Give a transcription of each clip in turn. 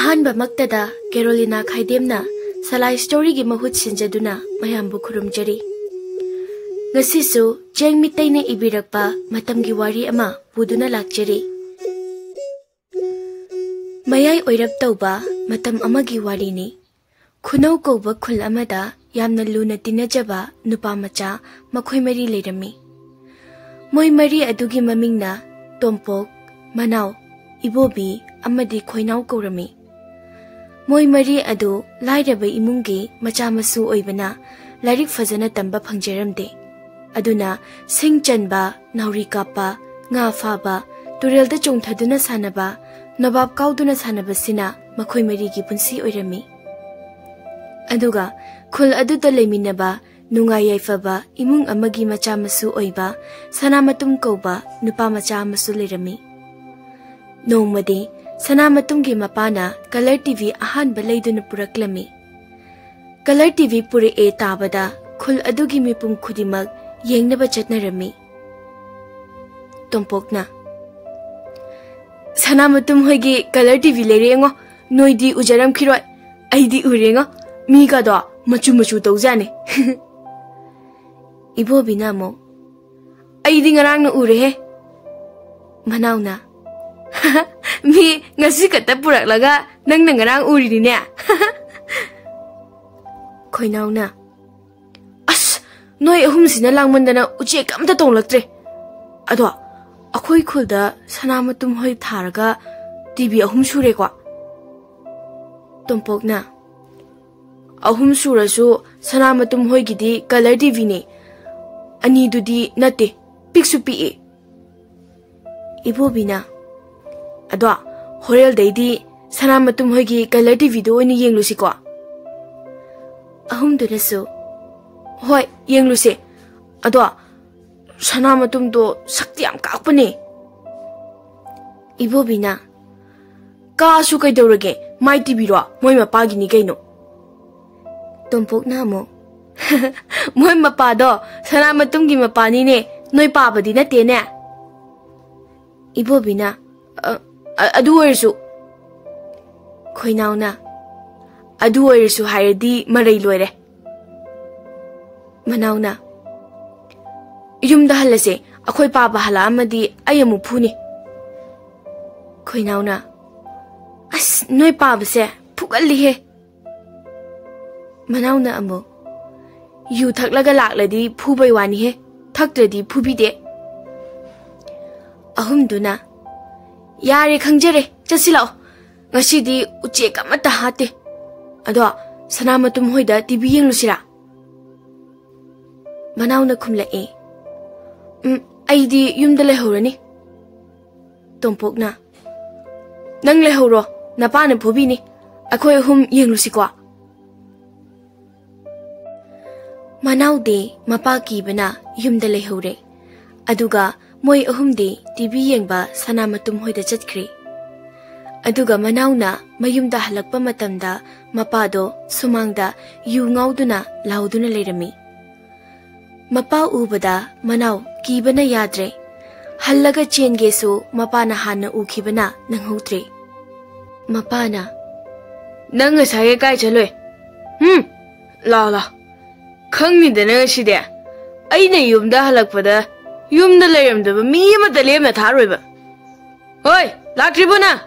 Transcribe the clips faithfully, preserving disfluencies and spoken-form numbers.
ꯑꯍꯥꯟꯕꯃꯛꯇꯗ ꯀꯦꯔꯣꯂꯤꯅꯥ ꯈꯥꯏꯗꯦꯝꯅ ꯁꯂꯥꯏ ꯁ꯭ꯇꯣꯔꯤꯒꯤ ꯃꯍꯨꯠ ꯁꯤꯟꯖꯗꯨꯅ ꯃꯌꯥꯝꯕꯨ ꯈꯨꯔꯨꯝꯖꯔꯤ꯫ ꯉꯁꯤꯁꯨ ꯆꯦꯡ ꯃꯤꯇꯩꯅ ꯏꯕꯤꯔꯛꯄ ꯃꯇꯝꯒꯤ ꯋꯥꯔꯤ ꯑꯃ ꯄꯨꯗꯨꯅ ꯂꯥꯛꯆꯔꯤ꯫ ꯃꯌꯥꯏ ꯑꯣꯏꯔꯞ ꯇꯧꯕ ꯃꯇꯝ ꯑꯃꯒꯤ ꯋꯥꯔꯤꯅꯤ꯫ ꯈꯨꯅꯧ ꯀꯧꯕ ꯈꯨꯜ ꯑꯃꯗ ꯌꯥꯝꯅ ꯂꯨꯅ ꯇꯤꯟꯅꯖꯕ ꯅꯨꯄꯥ ꯃꯆꯥ ꯃꯈꯣꯏ ꯃꯔꯤ ꯂꯩꯔꯝꯃꯤ꯫ ꯃꯣꯏ ꯃꯔꯤ ꯑꯗꯨꯒꯤ ꯃꯃꯤꯡꯅ ꯇꯣꯝꯄꯣꯛ, ꯃꯅꯥꯎ, ꯏꯕꯣꯕꯤ ꯑꯃꯗꯤ ꯈꯣꯏꯅꯥꯎ ꯀꯧꯔꯝꯃꯤ꯫ ꯃꯣꯏ ꯃꯔꯤ ꯑꯗꯨ ꯂꯥꯏꯔꯕ ꯏꯃꯨꯡꯒꯤ ꯃꯆꯥ ꯃꯁꯨ ꯑꯣꯏꯕꯅ ꯂꯥꯏꯔꯤꯛ ꯐꯖꯅ ꯇꯝꯕ ꯐꯪꯖꯔꯝꯗꯦ꯫ ꯑꯗꯨꯅ ꯁꯤꯡ ꯆꯟꯕ, ꯅꯥꯎꯔꯤ ꯀꯥꯞꯄ, ꯉꯥ ꯐꯥꯕ, ꯇꯨꯔꯦꯜꯗ ꯆꯣꯡꯊꯗꯨꯅ ꯁꯥꯟꯅꯕ, ꯅꯣꯕꯥꯞ ꯀꯥꯎꯗꯨꯅ ꯁꯥꯟꯅꯕꯁꯤꯅ ꯃꯈꯣꯏ ꯃꯔꯤꯒꯤ ꯄꯨꯟꯁꯤ ꯑꯣꯏꯔꯝꯃꯤ꯫ ꯑꯗꯨꯒ ꯈꯨꯜ ꯑꯗꯨꯗ ꯂꯩꯃꯤꯟꯅꯕ ꯅꯨꯡꯉꯥꯏ ꯌꯥꯏꯐꯕ ꯏꯃꯨꯡ ꯑꯃꯒꯤ ꯃꯆꯥ ꯃꯁꯨ ꯑꯣꯏꯕ ꯁꯅꯥꯃꯇꯨꯝ ꯀꯧꯕ ꯅꯨꯄꯥ ꯃꯆꯥ ꯑꯃꯁꯨ ꯂꯩꯔꯝꯃꯤ꯫ ꯅꯣꯡꯃꯗꯤ ꯁꯅꯥꯃꯇꯨꯝꯒꯤ ꯃꯄꯥꯅ ꯀꯂꯔ ꯇꯤ ꯚꯤ ꯑꯍꯥꯟꯕ ꯂꯩꯗꯨꯅ ꯄꯨꯔꯛꯂꯝꯃꯤ꯫ ꯀꯂꯔ ꯇꯤ ꯚꯤ ꯄꯨꯔꯛꯑꯦ ꯇꯥꯕꯗ ꯈꯨꯜ ꯑꯗꯨꯒꯤ ꯃꯤꯄꯨꯝ ꯈꯨꯗꯤꯡꯃꯛ ꯌꯦꯡꯅꯕ ꯆꯠꯅꯔꯝꯃꯤ꯫ ꯇꯣꯝꯄꯣꯛꯅ, "ꯁꯅꯥꯃꯇꯨꯝ ꯍꯣꯏꯒꯤ ꯀꯂꯔ ꯇꯤ ꯚꯤ ꯂꯩꯔꯦꯉꯣ, ꯅꯣꯏꯗꯤ ꯎꯖꯔꯝꯈꯤꯔꯣꯏ, ꯑꯩꯗꯤ ꯎꯔꯦꯉꯣ, ꯃꯤꯒꯗꯣ ꯃꯆꯨ ꯃꯆꯨ ꯇꯧꯖꯥꯅꯤ꯫" ꯏꯕꯣꯕꯤꯅ ꯑꯃꯨꯛ, "ꯑꯩꯗꯤ ꯉꯔꯥꯡꯅ ꯎꯔꯦꯍꯦ꯫" ꯃꯅꯥꯎꯅ, "ꯃꯤ ꯉꯁꯤ ꯈꯛꯇ ꯄꯨꯔꯛꯂꯒ ꯅꯪꯅ ꯉꯔꯥꯡ ꯎꯔꯤꯅꯤꯅꯦ꯫" ꯈꯣꯏꯅꯥꯎꯅ, "ꯑꯁ, ꯅꯣꯏ ꯑꯍꯨꯝꯁꯤꯅ ꯂꯥꯡꯃꯟꯗꯅ ꯎꯆꯦꯛ ꯑꯝꯇ ꯇꯣꯡꯂꯛꯇ꯭ꯔꯦ꯫ ꯑꯗꯣ ꯑꯩꯈꯣꯏ ꯈꯨꯜꯗ ꯁꯅꯥꯃꯇꯨꯝ ꯍꯣꯏ ꯊꯥꯔꯒ ꯇꯤ ꯚꯤ ꯑꯍꯨꯝ ꯁꯨꯔꯦꯀꯣ꯫" ꯇꯣꯝꯄꯣꯛꯅ, "ꯑꯍꯨꯝ ꯁꯨꯔꯁꯨ ꯁꯅꯥꯃꯇꯨꯝ ꯍꯣꯏꯒꯤꯗꯤ ꯀꯂꯔ ꯇꯤ ꯚꯤꯅꯦ꯫ ꯑꯅꯤꯗꯨꯗꯤ ꯅꯠꯇꯦ, ꯄꯤꯛꯁꯨ ꯄꯤꯛꯏ꯫" ꯏꯕꯣꯕꯤꯅ, "ꯑꯗꯣ ꯍꯣꯔꯦꯜꯗꯩꯗꯤ ꯁꯅꯥꯃꯇꯨꯝ ꯍꯣꯏꯒꯤ ꯀꯂꯔ ꯇꯤ ꯚꯤꯗꯣ ꯑꯣꯏꯅ ꯌꯦꯡꯂꯨꯁꯤꯀꯣ꯫" ꯑꯍꯨꯝꯗꯨꯅꯁꯨ, "ꯍꯣꯏ, ꯌꯦꯡꯂꯨꯁꯦ꯫ ꯑꯗꯣ ꯁꯅꯥꯃꯇꯨꯝꯗꯣ ꯁꯛꯇꯤ ꯌꯥꯝ ꯀꯥꯛꯄꯅꯦ꯫" ꯏꯕꯣꯕꯤꯅ, "ꯀꯥꯛꯑꯁꯨ ꯀꯩꯗꯧꯔꯒꯦ? ꯃꯥꯏ ꯇꯤ ꯚꯤꯔꯣ? ꯃꯣꯏ ꯃꯄꯥꯒꯤꯅꯤ ꯀꯩꯅꯣ꯫" ꯇꯣꯝꯄꯣꯛꯅ ꯑꯃꯨꯛ, "ꯃꯣꯏ ꯃꯄꯥꯗꯣ ꯁꯅꯥꯃꯇꯨꯝꯒꯤ ꯃꯄꯥꯅꯤꯅꯦ, ꯅꯣꯏ ꯄꯥꯕꯗꯤ ꯅꯠꯇꯦꯅꯦ꯫" ꯏꯕꯣꯕꯤꯅ, "ꯑ, ꯑ, ꯑꯗꯨ ꯑꯣꯏꯔꯁꯨ꯫" ꯈꯣꯏꯅꯥꯎꯅ, "ꯑꯗꯨ ꯑꯣꯏꯔꯁꯨ ꯍꯥꯏꯔꯗꯤ ꯃꯔꯩ ꯂꯣꯏꯔꯦ꯫" ꯃꯅꯥꯎꯅ, "ꯌꯨꯝꯗ ꯍꯜꯂꯁꯦ, ꯑꯩꯈꯣꯏ ꯄꯥꯕ ꯍꯜꯂꯛꯑꯝꯃꯗꯤ ꯑꯩ ꯑꯃꯨꯛ ꯐꯨꯅꯤ꯫" ꯈꯣꯏꯅꯥꯎꯅ, "ꯑꯁ, ꯅꯣꯏ ꯄꯥꯕꯁꯦ ꯐꯨꯒꯜꯂꯤꯍꯦ꯫" ꯃꯅꯥꯎꯅ ꯑꯃꯨꯛ, "ꯌꯨ ꯊꯛꯂꯒ ꯂꯥꯛꯂꯗꯤ ꯐꯨꯕꯩ ꯋꯥꯅꯤꯍꯦ, ꯊꯛꯇ꯭ꯔꯗꯤ ꯐꯨꯕꯤꯗꯦ꯫" ꯑꯍꯨꯝꯗꯨꯅ, "ꯌꯥꯔꯦ, ꯈꯪꯖꯔꯦ, ꯆꯠꯁꯤ ꯂꯥꯛꯑꯣ꯫ ꯉꯁꯤꯗꯤ ꯎꯆꯦꯛ ꯑꯃꯠꯇ ꯍꯥꯠꯇꯦ꯫ ꯑꯗꯣ, ꯁꯅꯥꯃꯇꯨꯝ ꯍꯣꯏꯗ ꯇꯤꯚꯤ ꯌꯦꯡꯂꯨꯁꯤꯔꯥ?" ꯃꯅꯥꯎꯅ ꯈꯨꯝꯂꯛꯑꯦ, "ꯎꯝ, ꯑꯩꯗꯤ ꯌꯨꯝꯗ ꯂꯩꯍꯧꯔꯅꯤ꯫" ꯇꯣꯝꯄꯣꯛꯅ, "ꯅꯪ ꯂꯩꯍꯧꯔꯣ, ꯅꯄꯥꯅ ꯐꯨꯕꯤꯅꯤ꯫ ꯑꯩꯈꯣꯏ ꯑꯍꯨꯝ ꯌꯦꯡꯂꯨꯁꯤꯀꯣ꯫" ꯃꯅꯥꯎꯗꯤ ꯃꯄꯥ ꯀꯤꯕꯅ ꯌꯨꯝꯗ ꯂꯩꯍꯧꯔꯦ꯫ ꯑꯗꯨꯒ ꯃꯣꯏ ꯑꯍꯨꯝꯗꯤ ꯇꯤꯚꯤ ꯌꯦꯡꯕ ꯁꯅꯥꯃꯇꯨꯝ ꯍꯣꯏꯗ ꯆꯠꯈ꯭ꯔꯦ꯫ ꯑꯗꯨꯒ ꯃꯅꯥꯎꯅ ꯃꯌꯨꯝꯗ ꯍꯜꯂꯛꯄ ꯃꯇꯝꯗ ꯃꯄꯥꯗꯣ ꯁꯨꯃꯥꯡꯗ ꯌꯨ ꯉꯥꯎꯗꯨꯅ ꯂꯥꯎꯗꯨꯅ ꯂꯩꯔꯝꯃꯤ꯫ ꯃꯄꯥ ꯎꯕꯗ ꯃꯅꯥꯎ ꯀꯤꯕꯅ ꯌꯥꯗ꯭ꯔꯦ꯫ ꯍꯜꯂꯒ ꯆꯦꯟꯒꯦꯁꯨ ꯃꯄꯥꯅ ꯍꯥꯟꯅ ꯎꯈꯤꯕꯅ ꯅꯪꯍꯧꯗ꯭ꯔꯦ꯫ ꯃꯄꯥꯅ, "ꯅꯪ ꯉꯁꯥꯏꯒꯩ ꯀꯥꯏ ꯆꯠꯂꯨꯏ? ꯍꯨꯝ? ꯂꯥꯎ, ꯂꯥꯎ꯫ ꯈꯪꯅꯤꯗꯅ ꯉꯁꯤꯗꯤ꯫ ꯑꯩꯅ ꯌꯨꯝꯗ ꯍꯜꯂꯛꯄꯗ ꯌꯨꯝꯗ ꯂꯩꯔꯝꯗꯕ ꯃꯤ ꯑꯃꯠꯇ ꯂꯦꯝꯅ ꯊꯥꯔꯣꯏꯕ꯫ ꯍꯣꯏ, ꯂꯥꯛꯇ꯭ꯔꯤꯕꯣ ꯅꯪ?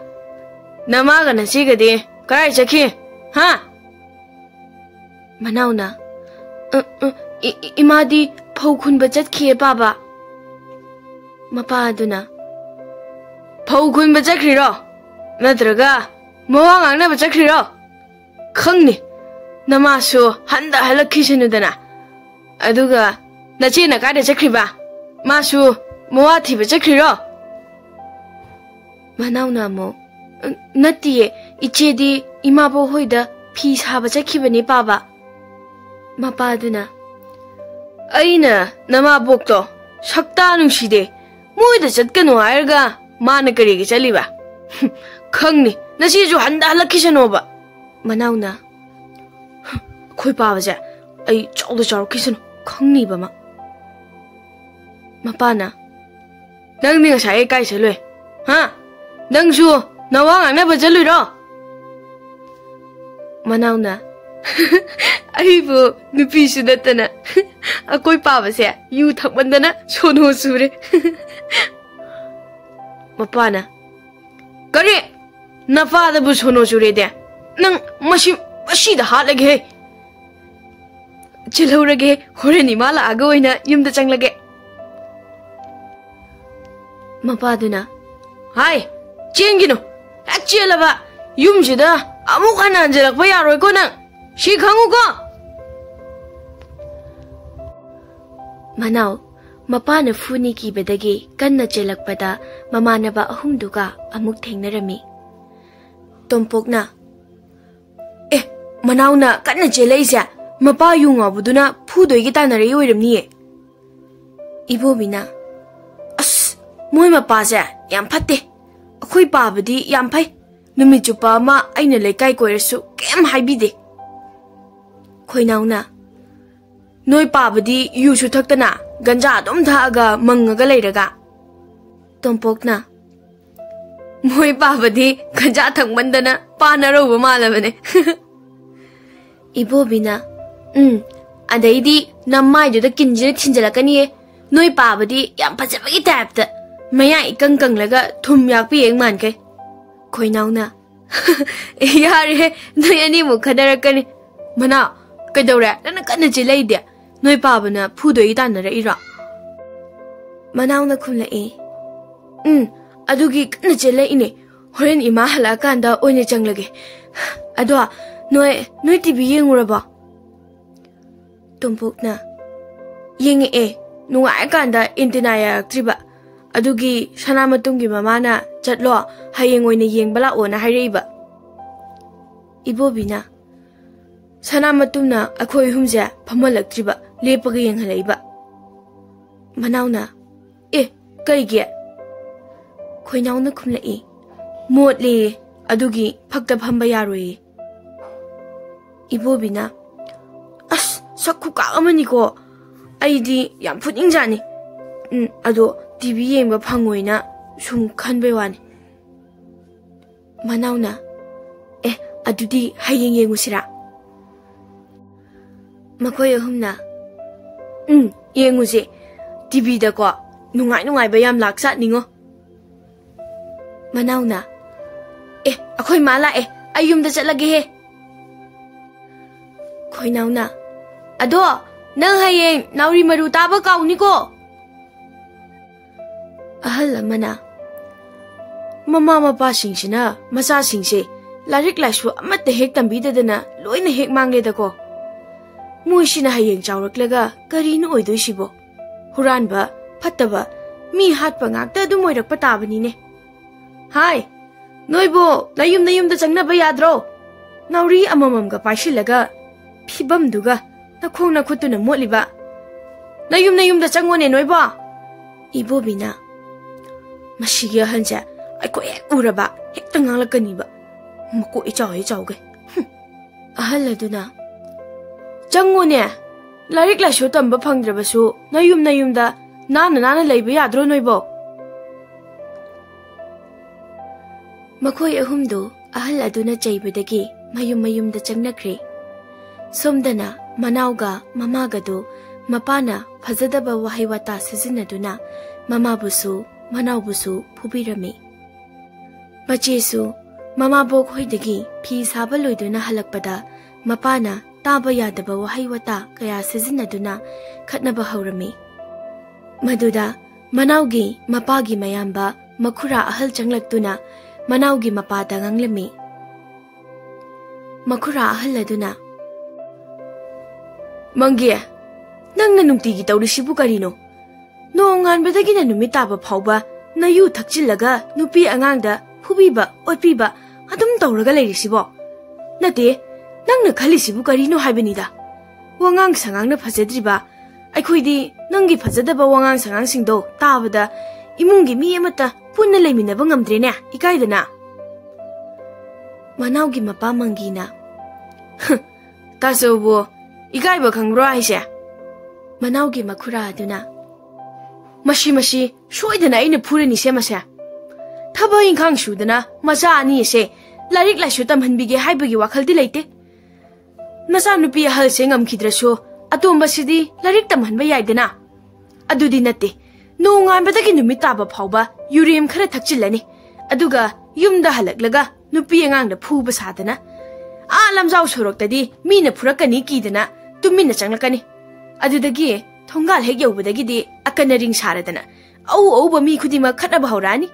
ꯅꯃꯥꯒ ꯅꯆꯦꯒꯗꯤ ꯀꯗꯥꯏ ꯆꯠꯈꯤ? ꯍꯥ?" ꯃꯅꯥꯎꯅ, "ꯑ, ꯑ, ꯏ-, ꯏ-, ꯏꯃꯥꯗꯤ ꯐꯧ ꯈꯨꯟꯕ ꯆꯠꯈꯤꯌꯦ, ꯄꯥꯕ꯫" ꯃꯄꯥ ꯑꯗꯨꯅ, "ꯐꯧ ꯈꯨꯟꯕ ꯆꯠꯈ꯭ꯔꯤꯔꯣ? ꯅꯠꯇ꯭ꯔꯒ ꯃꯋꯥ ꯉꯥꯡꯅꯕ ꯆꯠꯈ꯭ꯔꯤꯔꯣ? ꯈꯪꯅꯤ, ꯅꯃꯥꯁꯨ ꯍꯟꯗ ꯍꯜꯂꯛꯈꯤꯁꯅꯨꯗꯅ꯫ ꯑꯗꯨꯒ ꯅꯆꯦꯅ ꯀꯥꯏꯗ ꯆꯠꯈ꯭ꯔꯤꯕ? ꯃꯥꯁꯨ ꯃꯋꯥ ꯊꯤꯕ ꯆꯠꯈ꯭ꯔꯤꯔꯣ?" ꯃꯅꯥꯎꯅ ꯑꯃꯨꯛ, "ꯅꯠꯇꯤꯌꯦ, ꯏꯆꯦꯗꯤ ꯏꯃꯥꯕꯣꯛ ꯍꯣꯏꯗ ꯐꯤ ꯁꯥꯕ ꯆꯠꯈꯤꯕꯅꯦ, ꯄꯥꯕ꯫" ꯃꯄꯥꯗꯨꯅ, "ꯑꯩꯅ ꯅꯃꯥꯕꯣꯛꯇꯣ ꯁꯛꯇꯥ ꯅꯨꯡꯁꯤꯗꯦ, ꯃꯣꯏꯗ ꯆꯠꯀꯅꯨ ꯍꯥꯏꯔꯒ ꯃꯥꯅ ꯀꯔꯤꯒꯤ ꯆꯠꯂꯤꯕ? ꯈꯪꯅꯤ, ꯅꯆꯦꯁꯨ ꯍꯟꯗ ꯍꯜꯂꯛꯈꯤꯁꯅꯣꯕ꯫" ꯃꯅꯥꯎꯅ, "ꯑꯩꯈꯣꯏ ꯄꯥꯕꯁꯦ ꯑꯩ ꯆꯥꯎꯗ ꯆꯥꯎꯔꯛꯈꯤꯁꯅꯨ, ꯈꯪꯅꯤꯕ ꯃꯥ꯫" ꯃꯄꯥꯅ, "ꯅꯪꯗꯤ ꯉꯁꯥꯏ ꯀꯥꯏ ꯆꯠꯂꯨꯏ? ꯍꯥ? ꯅꯪꯁꯨ ꯅꯋꯥ ꯉꯥꯡꯅꯕ ꯆꯠꯂꯨꯏꯔꯣ?" ꯃꯅꯥꯎꯅ, "ꯑꯩꯕꯨ ꯅꯨꯄꯤꯁꯨ ꯅꯠꯇꯅ ꯑꯩꯈꯣꯏ ꯄꯥꯕꯁꯦ ꯌꯨ ꯊꯛꯃꯟꯗꯅ ꯁꯣꯅꯣ ꯆꯨꯔꯦ꯫" ꯃꯄꯥꯅ, "ꯀꯔꯤ? ꯅꯄꯥꯗꯕꯨ ꯁꯣꯅꯣ ꯆꯨꯔꯦꯗꯦ? ꯅꯪ ꯃꯁꯤ, ꯃꯁꯤꯗ ꯍꯥꯠꯂꯒꯦꯍꯦ꯫ ꯆꯦꯜꯍꯧꯔꯒꯦ, ꯍꯣꯔꯦꯟ ꯏꯃꯥ ꯂꯥꯛꯑꯒ ꯑꯣꯏꯅ ꯌꯨꯝꯗ ꯆꯪꯂꯒꯦ꯫" ꯃꯄꯥꯗꯨꯅ, "ꯍꯥꯏ, ꯆꯦꯟꯒꯤꯅꯨ꯫ ꯍꯦꯛ ꯆꯦꯜꯂꯕ ꯌꯨꯝꯁꯤꯗ ꯑꯃꯨꯛ ꯍꯟꯅ ꯍꯟꯖꯤꯜꯂꯛꯄ ꯌꯥꯔꯣꯏꯀꯣ ꯅꯪ꯫ ꯁꯤ ꯈꯪꯉꯨꯀꯣ꯫" ꯃꯅꯥꯎ, ꯃꯄꯥꯅ ꯐꯨꯅꯤ ꯀꯤꯕꯗꯒꯤ ꯀꯟꯅ ꯆꯦꯜꯂꯛꯄꯗ ꯃꯃꯥꯟꯅꯕ ꯑꯍꯨꯝꯗꯨꯒ ꯑꯃꯨꯛ ꯊꯦꯡꯅꯔꯝꯃꯤ꯫ ꯇꯣꯝꯄꯣꯛꯅ, "ꯑꯦ, ꯃꯅꯥꯎꯅ ꯀꯟꯅ ꯆꯦꯜꯂꯛꯏꯁꯦ ꯃꯄꯥ ꯌꯨ ꯉꯥꯎꯕꯗꯨꯅ ꯐꯨꯗꯣꯏꯒꯤ ꯇꯥꯟꯅꯔꯛꯏ ꯑꯣꯏꯔꯝꯅꯤꯌꯦ꯫" ꯏꯕꯣꯕꯤꯅ, "ꯑꯁ, ꯃꯣꯏ ꯃꯄꯥꯁꯦ ꯌꯥꯝ ꯐꯠꯇꯦ꯫ ꯑꯩꯈꯣꯏ ꯄꯥꯕꯗꯤ ꯌꯥꯝ ꯐꯩ꯫ ꯅꯨꯃꯤꯠ ꯆꯨꯞꯄ ꯑꯃ ꯑꯩꯅ ꯂꯩꯀꯥꯏ ꯀꯣꯏꯔꯁꯨ ꯀꯩꯝ ꯍꯥꯏꯕꯤꯗꯦ꯫" ꯈꯣꯏꯅꯥꯎꯅ, "ꯅꯣꯏ ꯄꯥꯕꯗꯤ ꯌꯨꯁꯨ ꯊꯛꯇꯅ ꯒꯟꯖꯥ ꯑꯗꯨꯝ ꯊꯛꯑꯒ ꯃꯪꯉꯒ ꯂꯩꯔꯒ꯫" ꯇꯣꯝꯄꯣꯛꯅ, "ꯃꯣꯏ ꯄꯥꯕꯗꯤ ꯒꯟꯖꯥ ꯊꯛꯃꯟꯗꯅ ꯄꯥꯅꯔꯧꯕ ꯃꯥꯜꯂꯕꯅꯦ꯫" ꯏꯕꯣꯕꯤꯅ, "ꯎꯝ, ꯑꯗꯩꯗꯤ ꯅꯃꯥꯏꯗꯨꯗ ꯀꯤꯟꯁꯤꯅ ꯊꯤꯟꯖꯤꯜꯂꯛꯀꯅꯤꯌꯦ꯫ ꯅꯣꯏ ꯄꯥꯕꯗꯤ ꯌꯥꯝ ꯐꯖꯕꯒꯤ ꯇꯥꯏꯞꯇ ꯃꯌꯥ ꯏꯀꯪ ꯀꯪꯂꯒ ꯊꯨꯝ ꯌꯥꯛꯄꯤ ꯌꯦꯡ ꯃꯥꯟꯈꯩ꯫" ꯈꯣꯏꯅꯥꯎꯅ, "ꯌꯥꯔꯦꯍꯦ, ꯅꯣꯏ ꯑꯅꯤꯃꯨꯛ ꯈꯟꯅꯔꯛꯀꯅꯤ꯫" "ꯃꯅꯥꯎ, ꯀꯩꯗꯧꯔꯦ? ꯅꯪꯅ ꯀꯟꯅ ꯆꯦꯜꯂꯛꯏꯗꯤ? ꯅꯣꯏ ꯄꯥꯕꯅ ꯐꯨꯗꯣꯏꯒꯤ ꯇꯥꯟꯅꯔꯛꯏꯔꯣ?" ꯃꯅꯥꯎꯅ ꯈꯨꯝꯂꯛꯏ, "ꯎꯝ, ꯑꯗꯨꯒꯤ ꯀꯟꯅ ꯆꯦꯜꯂꯛꯏꯅꯦ꯫ ꯍꯣꯔꯦꯟ ꯏꯃꯥ ꯍꯜꯂꯛꯑꯀꯥꯟꯗ ꯑꯣꯏꯅ ꯆꯪꯂꯒꯦ꯫ ꯑꯗꯣ ꯅꯣꯏ, ꯅꯣꯏ ꯇꯤꯚꯤ ꯌꯦꯡꯉꯨꯔꯕꯣ?" ꯇꯣꯝꯄꯣꯛꯅ, "ꯌꯦꯡꯉꯛꯑꯦ, ꯅꯨꯡꯉꯥꯏꯔꯀꯥꯟꯗ ꯑꯦꯟꯇꯤꯅꯥ ꯌꯥꯔꯛꯇ꯭ꯔꯤꯕ꯫ ꯑꯗꯨꯒꯤ ꯁꯅꯥꯃꯇꯨꯝꯒꯤ ꯃꯃꯥꯅ 'ꯆꯠꯂꯣ, ꯍꯌꯦꯡ ꯑꯣꯏꯅ ꯌꯦꯡꯕ ꯂꯥꯛꯑꯣꯅ' ꯍꯥꯏꯔꯛꯏꯕ꯫" ꯏꯕꯣꯕꯤꯅ, "ꯁꯅꯥꯃꯇꯨꯝꯅ ꯑꯩꯈꯣꯏ ꯑꯍꯨꯝꯁꯦ ꯐꯝꯍꯜꯂꯛꯇ꯭ꯔꯤꯕ, ꯂꯦꯞꯄꯒ ꯌꯦꯡꯍꯜꯂꯛꯏꯕ꯫" ꯃꯅꯥꯎꯅ, "ꯑꯦ, ꯀꯩꯒꯤ?" ꯈꯣꯏꯅꯥꯎꯅ ꯈꯨꯝꯂꯛꯏ, "ꯃꯣꯠꯂꯦꯌꯦ, ꯑꯗꯨꯒꯤ ꯐꯛꯇ ꯐꯝꯕ ꯌꯥꯔꯣꯏꯌꯦ꯫" ꯏꯕꯣꯕꯤꯅ, "ꯑꯁ, ꯁꯛ ꯈꯨꯀꯥꯛ ꯑꯃꯅꯤꯀꯣ꯫ ꯑꯩꯗꯤ ꯌꯥꯝ ꯐꯨꯅꯤꯡꯖꯥꯅꯤ꯫ ꯎꯝ, ꯑꯗꯣ ꯇꯤꯚꯤ ꯌꯦꯡꯕ ꯐꯪꯉꯣꯏꯅ ꯁꯨꯝ ꯈꯟꯕꯩ ꯋꯥꯅꯤ꯫" ꯃꯅꯥꯎꯅ, "ꯑꯦ, "ꯑꯗꯨꯗꯤ ꯍꯌꯦꯡ ꯌꯦꯡꯉꯨꯁꯤꯔꯥ?" ꯃꯈꯣꯏ ꯑꯍꯨꯝꯅ, "ꯎꯝ, ꯌꯦꯡꯉꯨꯁꯦ꯫ ꯇꯤꯚꯤꯗꯀꯣ ꯅꯨꯡꯉꯥꯏ ꯅꯨꯡꯉꯥꯏꯕ ꯌꯥꯝ ꯂꯥꯛꯆꯥꯠꯅꯤꯉꯣ꯫" ꯃꯅꯥꯎꯅ, "ꯑꯦ, ꯑꯩꯈꯣꯏ ꯃꯥ ꯂꯥꯛꯑꯦ, ꯑꯩ ꯌꯨꯝꯗ ꯆꯠꯂꯒꯦꯍꯦ꯫" ꯈꯣꯏꯅꯥꯎꯅ, "ꯑꯗꯣ ꯅꯪ ꯍꯌꯦꯡ ꯅꯥꯎꯔꯤ ꯃꯔꯨ ꯇꯥꯕ ꯀꯥꯎꯅꯤꯀꯣ꯫" ꯑꯍꯜ ꯑꯃꯅ, "ꯃꯃꯥ ꯃꯄꯥꯁꯤꯡꯁꯤꯅ ꯃꯆꯥꯁꯤꯡꯁꯦ ꯂꯥꯏꯔꯤꯛ ꯂꯥꯏꯁꯨ ꯑꯃꯠꯇ ꯍꯦꯛ ꯇꯝꯕꯤꯗꯗꯅ ꯂꯣꯏꯅ ꯍꯦꯛ ꯃꯥꯡꯂꯦꯗꯀꯣ꯫ ꯃꯣꯏꯁꯤꯅ ꯍꯌꯦꯡ ꯆꯥꯎꯔꯛꯂꯒ ꯀꯔꯤꯅꯣ ꯑꯣꯏꯗꯣꯏꯁꯤꯕꯣ? ꯍꯨꯔꯥꯟꯕ, ꯐꯠꯇꯕ, ꯃꯤ ꯍꯥꯠꯄ ꯉꯥꯛꯇ ꯑꯗꯨꯝ ꯑꯣꯏꯔꯛꯄ ꯇꯥꯕꯅꯤꯅꯦ꯫ ꯍꯥꯏ, ꯅꯣꯏꯕꯨ ꯅꯌꯨꯝ ꯅꯌꯨꯝꯗ ꯆꯪꯅꯕ ꯌꯥꯗ꯭ꯔꯣ? ꯅꯥꯎꯔꯤ ꯑꯃꯃꯝꯒ ꯄꯥꯏꯁꯤꯜꯂꯒ ꯐꯤꯕꯝꯗꯨꯒ ꯅꯈꯣꯡ ꯅꯈꯨꯠꯇꯨꯅ ꯃꯣꯠꯂꯤꯕ꯫ ꯅꯌꯨꯝ ꯅꯌꯨꯝꯗ ꯆꯪꯉꯣꯅꯦ ꯅꯣꯏꯕꯣ꯫" ꯏꯕꯣꯕꯤꯅ, "ꯃꯁꯤꯒꯤ ꯑꯍꯟꯁꯦ ꯑꯩꯈꯣꯏ ꯍꯦꯛ ꯎꯔꯕ ꯍꯦꯛꯇ ꯉꯥꯡꯂꯛꯀꯅꯤꯕ꯫ ꯃꯀꯣꯛ ꯏꯆꯥꯎ ꯍꯦꯛ ꯆꯥꯎꯒꯩ꯫" ꯍꯨꯝ꯫ ꯑꯍꯜ ꯑꯗꯨꯅ, "ꯆꯪꯉꯨꯅꯦ, ꯂꯥꯏꯔꯤꯛ ꯂꯥꯏꯁꯨ ꯇꯝꯕ ꯐꯪꯗ꯭ꯔꯕꯁꯨ ꯅꯌꯨꯝ ꯅꯌꯨꯝꯗ ꯅꯥꯟꯅ ꯅꯥꯟꯅ ꯂꯩꯕ ꯌꯥꯗ꯭ꯔꯣ ꯅꯣꯏꯕꯣ?" ꯃꯈꯣꯏ ꯑꯍꯨꯝꯗꯨ ꯑꯍꯜ ꯑꯗꯨꯅ ꯆꯩꯕꯗꯒꯤ ꯃꯌꯨꯝ ꯃꯌꯨꯝꯗ ꯆꯪꯅꯈ꯭ꯔꯦ꯫ ꯁꯣꯝꯗꯅ ꯃꯅꯥꯎꯒ ꯃꯃꯥꯒꯗꯨ ꯃꯄꯥꯅ ꯐꯖꯗꯕ ꯋꯥꯍꯩ ꯋꯥꯇꯥ ꯁꯤꯖꯤꯟꯅꯗꯨꯅ ꯃꯃꯥꯕꯨꯁꯨ ꯃꯅꯥꯎꯕꯨꯁꯨ ꯐꯨꯕꯤꯔꯝꯃꯤ꯫ ꯃꯆꯦꯁꯨ ꯃꯃꯥꯕꯣꯛ ꯍꯣꯏꯗꯒꯤ ꯐꯤ ꯁꯥꯕ ꯂꯣꯏꯗꯨꯅ ꯍꯜꯂꯛꯄꯗ ꯃꯄꯥꯅ ꯇꯥꯕ ꯌꯥꯗꯕ ꯋꯥꯍꯩ ꯋꯥꯇꯥ ꯀꯌꯥ ꯁꯤꯖꯤꯟꯅꯗꯨꯅ ꯈꯠꯅꯕ ꯍꯧꯔꯝꯃꯤ꯫ ꯃꯗꯨꯗ ꯃꯅꯥꯎꯒꯤ ꯃꯄꯥꯒꯤ ꯃꯌꯥꯝꯕ ꯃꯈꯨꯔꯥ ꯑꯍꯜ ꯆꯪꯂꯛꯇꯨꯅ ꯃꯅꯥꯎꯒꯤ ꯃꯄꯥꯗ ꯉꯥꯡꯂꯝꯃꯤ꯫ ꯃꯈꯨꯔꯥ ꯑꯍꯜ ꯑꯗꯨꯅ, "ꯃꯪꯒꯤ, ꯅꯪꯅ ꯅꯨꯡꯇꯤꯒꯤ ꯇꯧꯔꯤꯁꯤꯕꯨ ꯀꯔꯤꯅꯣ? ꯅꯣꯡ ꯉꯥꯟꯕꯗꯒꯤꯅ ꯅꯨꯃꯤꯠ ꯇꯥꯕ ꯐꯥꯎꯕ ꯅꯌꯨ ꯊꯛꯆꯤꯜꯂꯒ ꯅꯨꯄꯤ ꯑꯉꯥꯡꯗ ꯐꯨꯕꯤꯕ, ꯑꯣꯠꯄꯤꯕ ꯑꯗꯨꯝ ꯇꯧꯔꯒ ꯂꯩꯔꯤꯁꯤꯕꯣ? ꯅꯠꯇꯦ, ꯅꯪꯅ ꯈꯜꯂꯤꯁꯤꯕꯨ ꯀꯔꯤꯅꯣ ꯍꯥꯏꯕꯅꯤꯗ? ꯋꯥꯉꯥꯡ ꯁꯉꯥꯡꯅ ꯐꯖꯗ꯭ꯔꯤꯕ ꯑꯩꯈꯣꯏꯗꯤ ꯅꯪꯒꯤ ꯐꯖꯗꯕ ꯋꯥꯉꯥꯡ ꯁꯉꯥꯡꯁꯤꯡꯗꯣ ꯇꯥꯕꯗ ꯏꯃꯨꯡꯒꯤ ꯃꯤ ꯑꯃꯠꯇ ꯄꯨꯟꯅ ꯂꯩꯃꯤꯟꯅꯕ ꯉꯝꯗ꯭ꯔꯦꯅꯦ, ꯏꯀꯥꯏꯗꯅ꯫" ꯃꯅꯥꯎꯒꯤ ꯃꯄꯥ ꯃꯪꯒꯤꯅ, "ꯍ, ꯇꯥꯆꯧꯕꯨ ꯏꯀꯥꯏꯕ ꯈꯪꯕ꯭ꯔꯣ ꯍꯥꯏꯁꯦ?" ꯃꯅꯥꯎꯒꯤ ꯃꯈꯨꯔꯥ ꯑꯗꯨꯅ, "ꯃꯁꯤ, ꯃꯁꯤ ꯁꯣꯏꯗꯅ ꯑꯩꯅ ꯐꯨꯔꯅꯤꯁꯦ ꯃꯁꯦ꯫ ꯊꯕꯛ ꯏꯪꯈꯥꯡ ꯁꯨꯗꯅ ꯃꯆꯥ ꯑꯅꯤ ꯑꯁꯦ ꯂꯥꯏꯔꯤꯛ ꯂꯥꯏꯁꯨ ꯇꯝꯍꯟꯕꯤꯒꯦ ꯍꯥꯏꯕꯒꯤ ꯋꯥꯈꯜꯗꯤ ꯂꯩꯇꯦ꯫ ꯅꯆꯥꯅꯨꯄꯤ ꯑꯍꯜꯁꯦ ꯉꯝꯈꯤꯗ꯭ꯔꯁꯨ ꯑꯇꯣꯝꯕꯁꯤꯗꯤ ꯂꯥꯏꯔꯤꯛ ꯇꯝꯍꯟꯕ ꯌꯥꯏꯗꯅ꯫ ꯑꯗꯨꯗꯤ ꯅꯠꯇꯦ, ꯅꯣꯡꯉꯥꯟꯕꯗꯒꯤ ꯅꯨꯃꯤꯠ ꯇꯥꯕ ꯐꯥꯎꯕ ꯌꯨꯔꯦꯝ ꯈꯔ ꯊꯛꯆꯤꯜꯂꯅꯤ, ꯑꯗꯨꯒ ꯌꯨꯝꯗ ꯍꯜꯂꯛꯂꯒ ꯅꯨꯄꯤ ꯑꯉꯥꯡꯗ ꯐꯨꯕ ꯁꯥꯗꯅ, ꯑꯥ ꯂꯝꯖꯥꯎ ꯁꯣꯔꯣꯛꯇꯗꯤ ꯃꯤꯅ ꯐꯨꯔꯛꯀꯅꯤ ꯀꯤꯗꯅ ꯇꯨꯃꯤꯟꯅ ꯆꯪꯂꯛꯀꯅꯤ꯫ ꯑꯗꯨꯗꯒꯤ ꯊꯣꯡꯒꯥꯜ ꯍꯦꯛ ꯌꯧꯕꯗꯒꯤꯗꯤ ꯑꯀꯟ ꯑꯔꯤꯡ ꯁꯥꯔꯗꯅ ꯑꯎ ꯑꯎꯕ ꯃꯤ ꯈꯨꯗꯤꯡꯃꯛ ꯈꯠꯅꯕ ꯍꯧꯔꯛꯑꯅꯤ꯫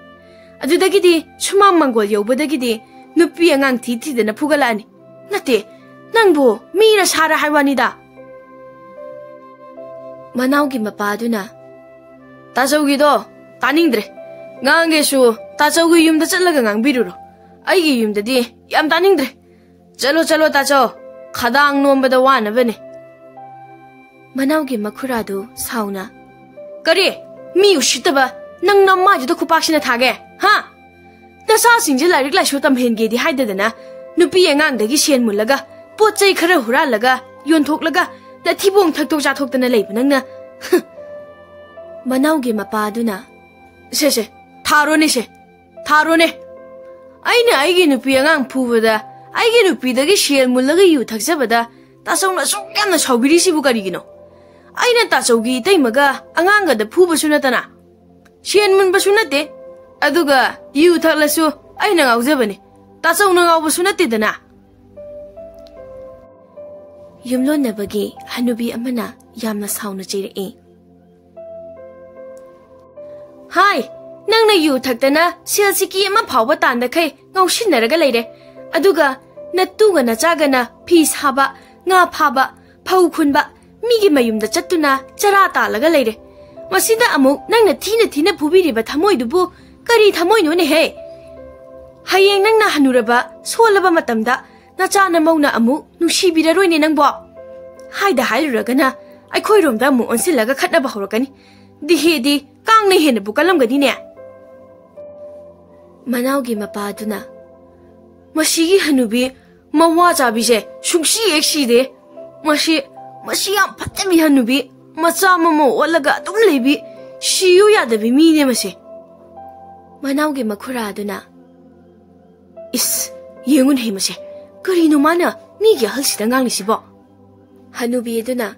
ꯑꯗꯨꯗꯒꯤꯗꯤ ꯁꯨꯃꯥꯡ ꯃꯥꯡꯒꯣꯜ ꯌꯧꯕꯗꯒꯤꯗꯤ ꯅꯨꯄꯤ ꯑꯉꯥꯡ ꯊꯤ ꯊꯤꯗꯅ ꯐꯨꯒꯠꯂꯛꯑꯅꯤ꯫ ꯅꯠꯇꯦ, ꯅꯪꯕꯨ ꯃꯤꯔ ꯁꯥꯔ ꯍꯥꯏ ꯋꯥꯅꯤꯗ꯫ ꯃꯅꯥꯎꯒꯤ ꯃꯄꯥꯗꯨꯅ, "ꯇꯥꯆꯧꯒꯤꯗꯣ ꯇꯥꯅꯤꯡꯗ꯭ꯔꯦ꯫ ꯉꯥꯡꯒꯦꯁꯨ ꯇꯥꯆꯧꯒꯤ ꯌꯨꯝꯗ ꯆꯠꯂꯒ ꯉꯥꯡꯕꯤꯔꯨꯔꯣ꯫ ꯑꯩꯒꯤ ꯌꯨꯝꯗꯗꯤ ꯌꯥꯝ ꯇꯥꯅꯤꯡꯗ꯭ꯔꯦ꯫ ꯆꯠꯂꯣ, ꯆꯠꯂꯣ ꯇꯥꯆꯧ, ꯈꯗꯥꯡ ꯅꯣꯝꯕꯗ ꯋꯥꯅꯕꯅꯦ"꯫ ꯃꯅꯥꯎꯒꯤ ꯃꯈꯨꯔꯥꯗꯨ ꯁꯥꯎꯅ, "ꯀꯔꯤ? ꯃꯤ ꯎꯁꯤꯠꯇꯕ, ꯅꯪ ꯅꯃꯥꯏꯗꯨꯗ ꯈꯨꯄꯥꯛꯁꯤꯅ ꯊꯥꯒꯦ, ꯍꯥ? ꯅꯆꯥꯁꯤꯡꯁꯦ ꯂꯥꯏꯔꯤꯛ ꯂꯥꯏꯁꯨ ꯇꯝꯍꯟꯒꯦꯗꯤ ꯍꯥꯏꯗꯗꯅ ꯅꯨꯄꯤ ꯑꯉꯥꯡꯗꯒꯤ ꯁꯦꯟ ꯃꯨꯜꯂꯒ, ꯄꯣꯠ ꯆꯩ ꯈꯔ ꯍꯨꯔꯥꯜꯂꯒ ꯌꯣꯟꯊꯣꯛꯂꯒ ꯅꯊꯤꯕꯣꯡ ꯊꯛꯇꯣꯛ ꯆꯥꯊꯣꯛꯇꯅ ꯂꯩꯕ ꯅꯪꯅ"꯫ ꯃꯅꯥꯎꯒꯤ ꯃꯄꯥꯗꯨꯅ, "ꯁꯦ, ꯁꯦ, ꯊꯥꯔꯣꯅꯦ ꯁꯦ, ꯊꯥꯔꯣꯅꯦ꯫ ꯑꯩꯅ ꯑꯩꯒꯤ ꯅꯨꯄꯤ ꯑꯉꯥꯡ ꯐꯨꯕꯗ, ꯑꯩꯒꯤ ꯅꯨꯄꯤꯗꯒꯤ ꯁꯦꯜ ꯃꯨꯜꯂꯒ ꯌꯨ ꯊꯛꯆꯕꯗ ꯇꯥꯆꯧꯅ ꯑꯁꯨꯛ ꯌꯥꯝꯅ ꯁꯥꯎꯕꯤꯔꯤꯁꯤꯕꯨ ꯀꯔꯤꯒꯤꯅꯣ? ꯑꯩꯅ ꯇꯥꯆꯧꯒꯤ ꯏꯇꯩꯃꯒ ꯑꯉꯥꯡꯒꯗ ꯐꯨꯕꯁꯨ ꯅꯠꯇꯅ, ꯁꯦꯟ ꯃꯨꯟꯕꯁꯨ ꯅꯠꯇꯦ, ꯑꯗꯨꯒ ꯌꯨ ꯊꯛꯂꯁꯨ ꯑꯩꯅ ꯉꯥꯎꯖꯕꯅꯤ, ꯇꯥꯆꯧꯅ ꯉꯥꯎꯕꯁꯨ ꯅꯠꯇꯦꯗꯅ"꯫ ꯌꯨꯝꯂꯣꯟꯅꯕꯒꯤ ꯍꯅꯨꯕꯤ ꯑꯃꯅ ꯌꯥꯝꯅ ꯁꯥꯎꯅ ꯆꯩꯔꯛꯏ꯫ "ꯍꯥꯏ, ꯅꯪꯅ ꯌꯨ ꯊꯛꯇꯅ ꯁꯦꯜ ꯁꯤꯀꯤ ꯑꯃ ꯐꯥꯎꯕ ꯇꯥꯟꯗꯈꯩ ꯉꯥꯎꯁꯤꯟꯅꯔꯒ ꯂꯩꯔꯦ꯫ ꯑꯗꯨꯒ ꯅꯇꯨꯒ ꯅꯆꯥꯒꯅ ꯐꯤ ꯁꯥꯕ, ꯉꯥ ꯐꯥꯕ, ꯐꯧ ꯈꯨꯟꯕ, ꯃꯤꯒꯤ ꯃꯌꯨꯝꯗ ꯆꯠꯇꯨꯅ ꯆꯔꯥ ꯇꯥꯜꯂꯒ ꯂꯩꯔꯦ꯫ ꯃꯁꯤꯗ ꯑꯃꯨꯛ ꯅꯪꯅ ꯊꯤꯅ ꯊꯤꯅ ꯐꯨꯕꯤꯔꯤꯕ ꯊꯃꯣꯏꯗꯨꯕꯨ ꯀꯔꯤ ꯊꯃꯣꯏꯅꯣꯅꯦꯍꯦ? ꯍꯌꯦꯡ ꯅꯪꯅ ꯍꯅꯨꯔꯕ, ꯁꯣꯜꯂꯕ ꯃꯇꯝꯗ ꯅꯆꯥ ꯅꯃꯧꯅ ꯑꯃꯨꯛ ꯅꯨꯡꯁꯤꯕꯤꯔꯔꯣꯏꯅꯦ ꯅꯪꯕꯣ꯫ ꯍꯥꯏꯗ ꯍꯥꯏꯔꯨꯔꯒꯅ ꯑꯩꯈꯣꯏꯔꯣꯝꯗ ꯑꯃꯨꯛ ꯑꯣꯟꯁꯤꯜꯂꯒ ꯈꯠꯅꯕ ꯍꯧꯔꯛꯀꯅꯤ꯫ ꯗꯤꯍꯦꯗꯤ ꯀꯥꯡꯅ ꯍꯦꯟꯅꯕꯨ ꯀꯜꯂꯝꯒꯅꯤꯅꯦ"꯫ ꯃꯅꯥꯎꯒꯤ ꯃꯄꯥꯗꯨꯅ, "ꯃꯁꯤꯒꯤ ꯍꯅꯨꯕꯤ ꯃꯋꯥ ꯆꯥꯕꯤꯁꯦ ꯁꯨꯡꯁꯤ ꯍꯦꯛ ꯁꯤꯗꯦ꯫ ꯃꯁꯤ, ꯃꯁꯤ ꯌꯥꯝ ꯐꯠꯇꯕꯤ ꯍꯅꯨꯕꯤ, ꯃꯆꯥ ꯃꯃꯧ ꯑꯣꯠꯂꯒ ꯑꯗꯨꯝ ꯂꯩꯕꯤ, ꯁꯤꯌꯨ ꯌꯥꯗꯕꯤ ꯃꯤꯅꯦ ꯃꯁꯦ"꯫ ꯃꯅꯥꯎꯒꯤ ꯃꯈꯨꯔꯥꯗꯨꯅ, "ꯏꯁ, ꯌꯦꯡꯉꯨꯅꯦ ꯃꯁꯦ, ꯀꯔꯤꯅꯣ ꯃꯥꯅ ꯃꯤꯒꯤ ꯑꯍꯜꯁꯤꯗ ꯉꯥꯡꯂꯤꯁꯤꯕꯣ?" ꯍꯅꯨꯕꯤ ꯑꯗꯨꯅ,